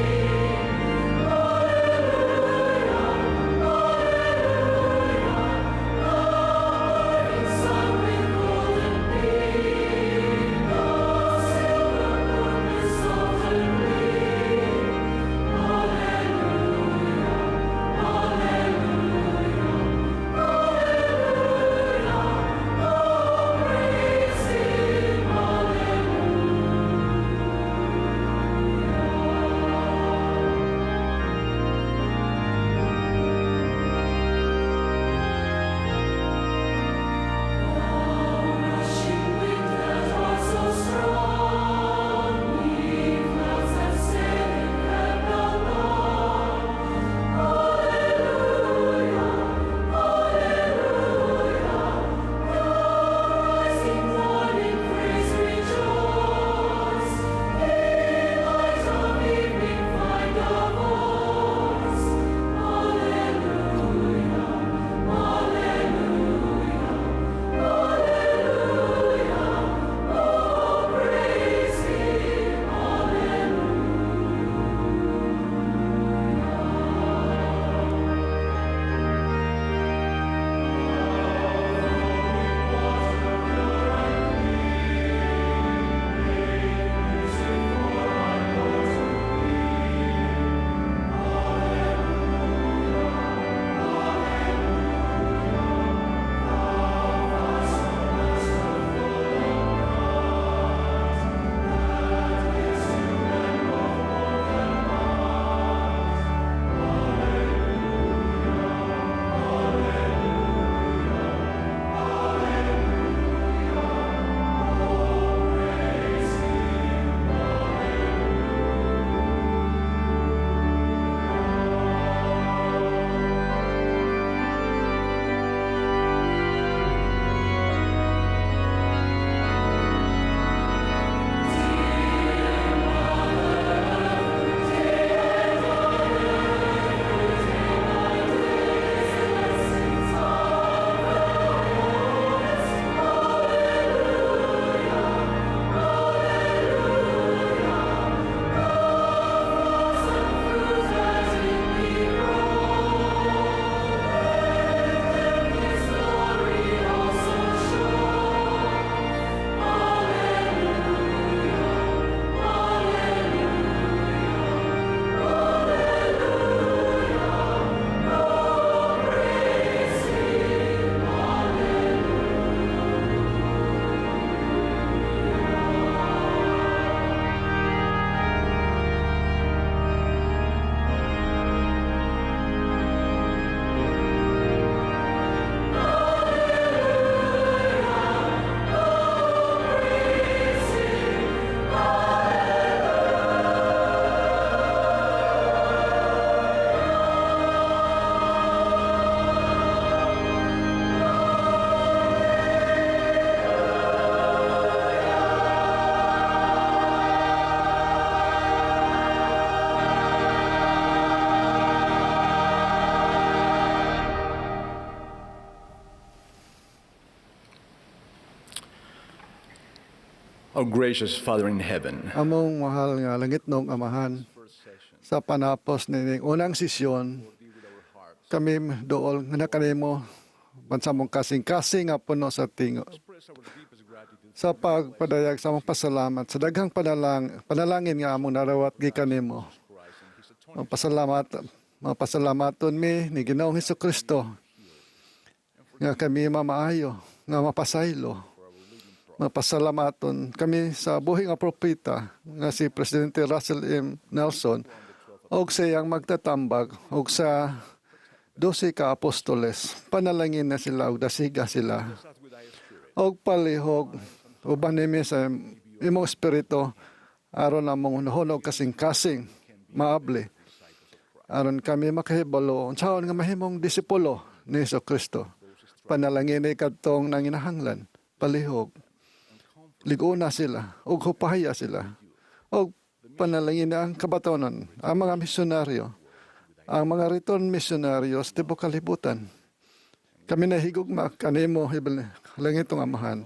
Our gracious Father in heaven, Among mahal nga langitnong Amahan, sa panapos nining unang sesyon, kami dool nga kanimo bansa mong kasing-kasing nga puno sa tingo sa pagpadayag sa among pasalamat sa daghang panalangin nga among narawat gikan nimo. Mapasalamaton mi ni Ginoong Hesukristo nga kami mamaayo, nga mapasaylo. Mapasalamaton kami sa buhi nga propeta nga si Presidente Russell M. Nelson og sa iyang magtatambag og sa 12 ka apostoles. Panalangin na sila og dasiga sila. Og palihog uban nimi sa imong espiritu aron among hunahuna og kasing-kasing maabli aron kami makahibalo unsaon nga mahimong disipulo ni Kristo. Panalangin kadtong nanginahanglan, palihog liguna sila ug hupahaya sila, og panalangin ang kabataonan, ang mga misyonaryo, ang mga return misyonaryo sa tibuok kalibutan. Kami nahigugma kanimo, langitong Amahan,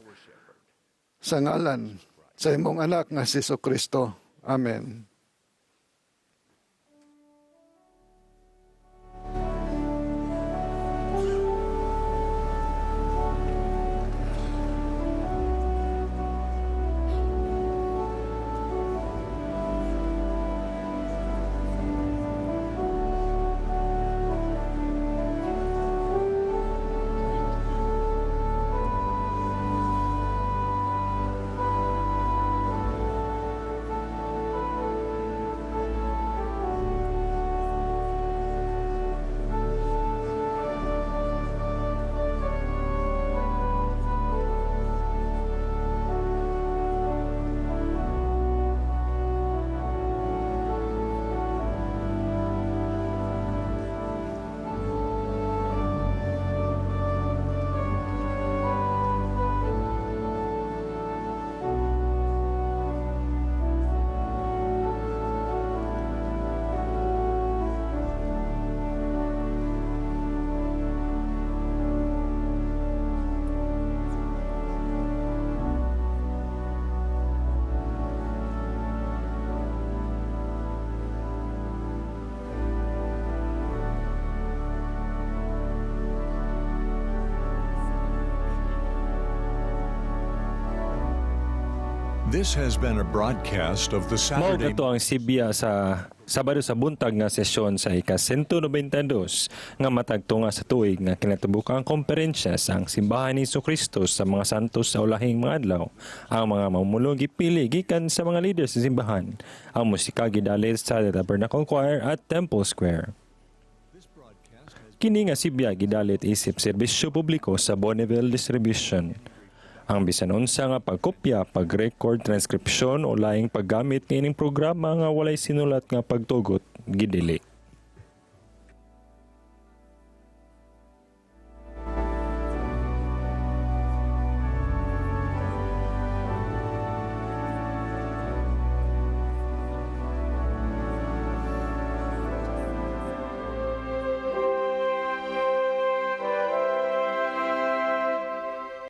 sa ngalan sa imong anak nga si Kristo. Amen. This has been a broadcast of the Mao Saturday kato ang sibya sa Sabado sa buntag nga sesyon sa ika-192 nga matag tunga sa tuig nga kinatibuk-ang komperensya sa ang Simbahan ni Kristo sa mga Santos sa ulahing mga adlaw. Ang mga mamulong gipili gikan sa mga leaders sa simbahan. Ang musika gidalit sa The Tabernacle Choir at Temple Square. Kini nga sibya gidalit isip serbisyo publiko sa Bonneville Distribution. Ang bisan unsa nga pagkopya, pag-record, transkripsyon o laing paggamit niining programa nga walay sinulat nga pagtugot gidili.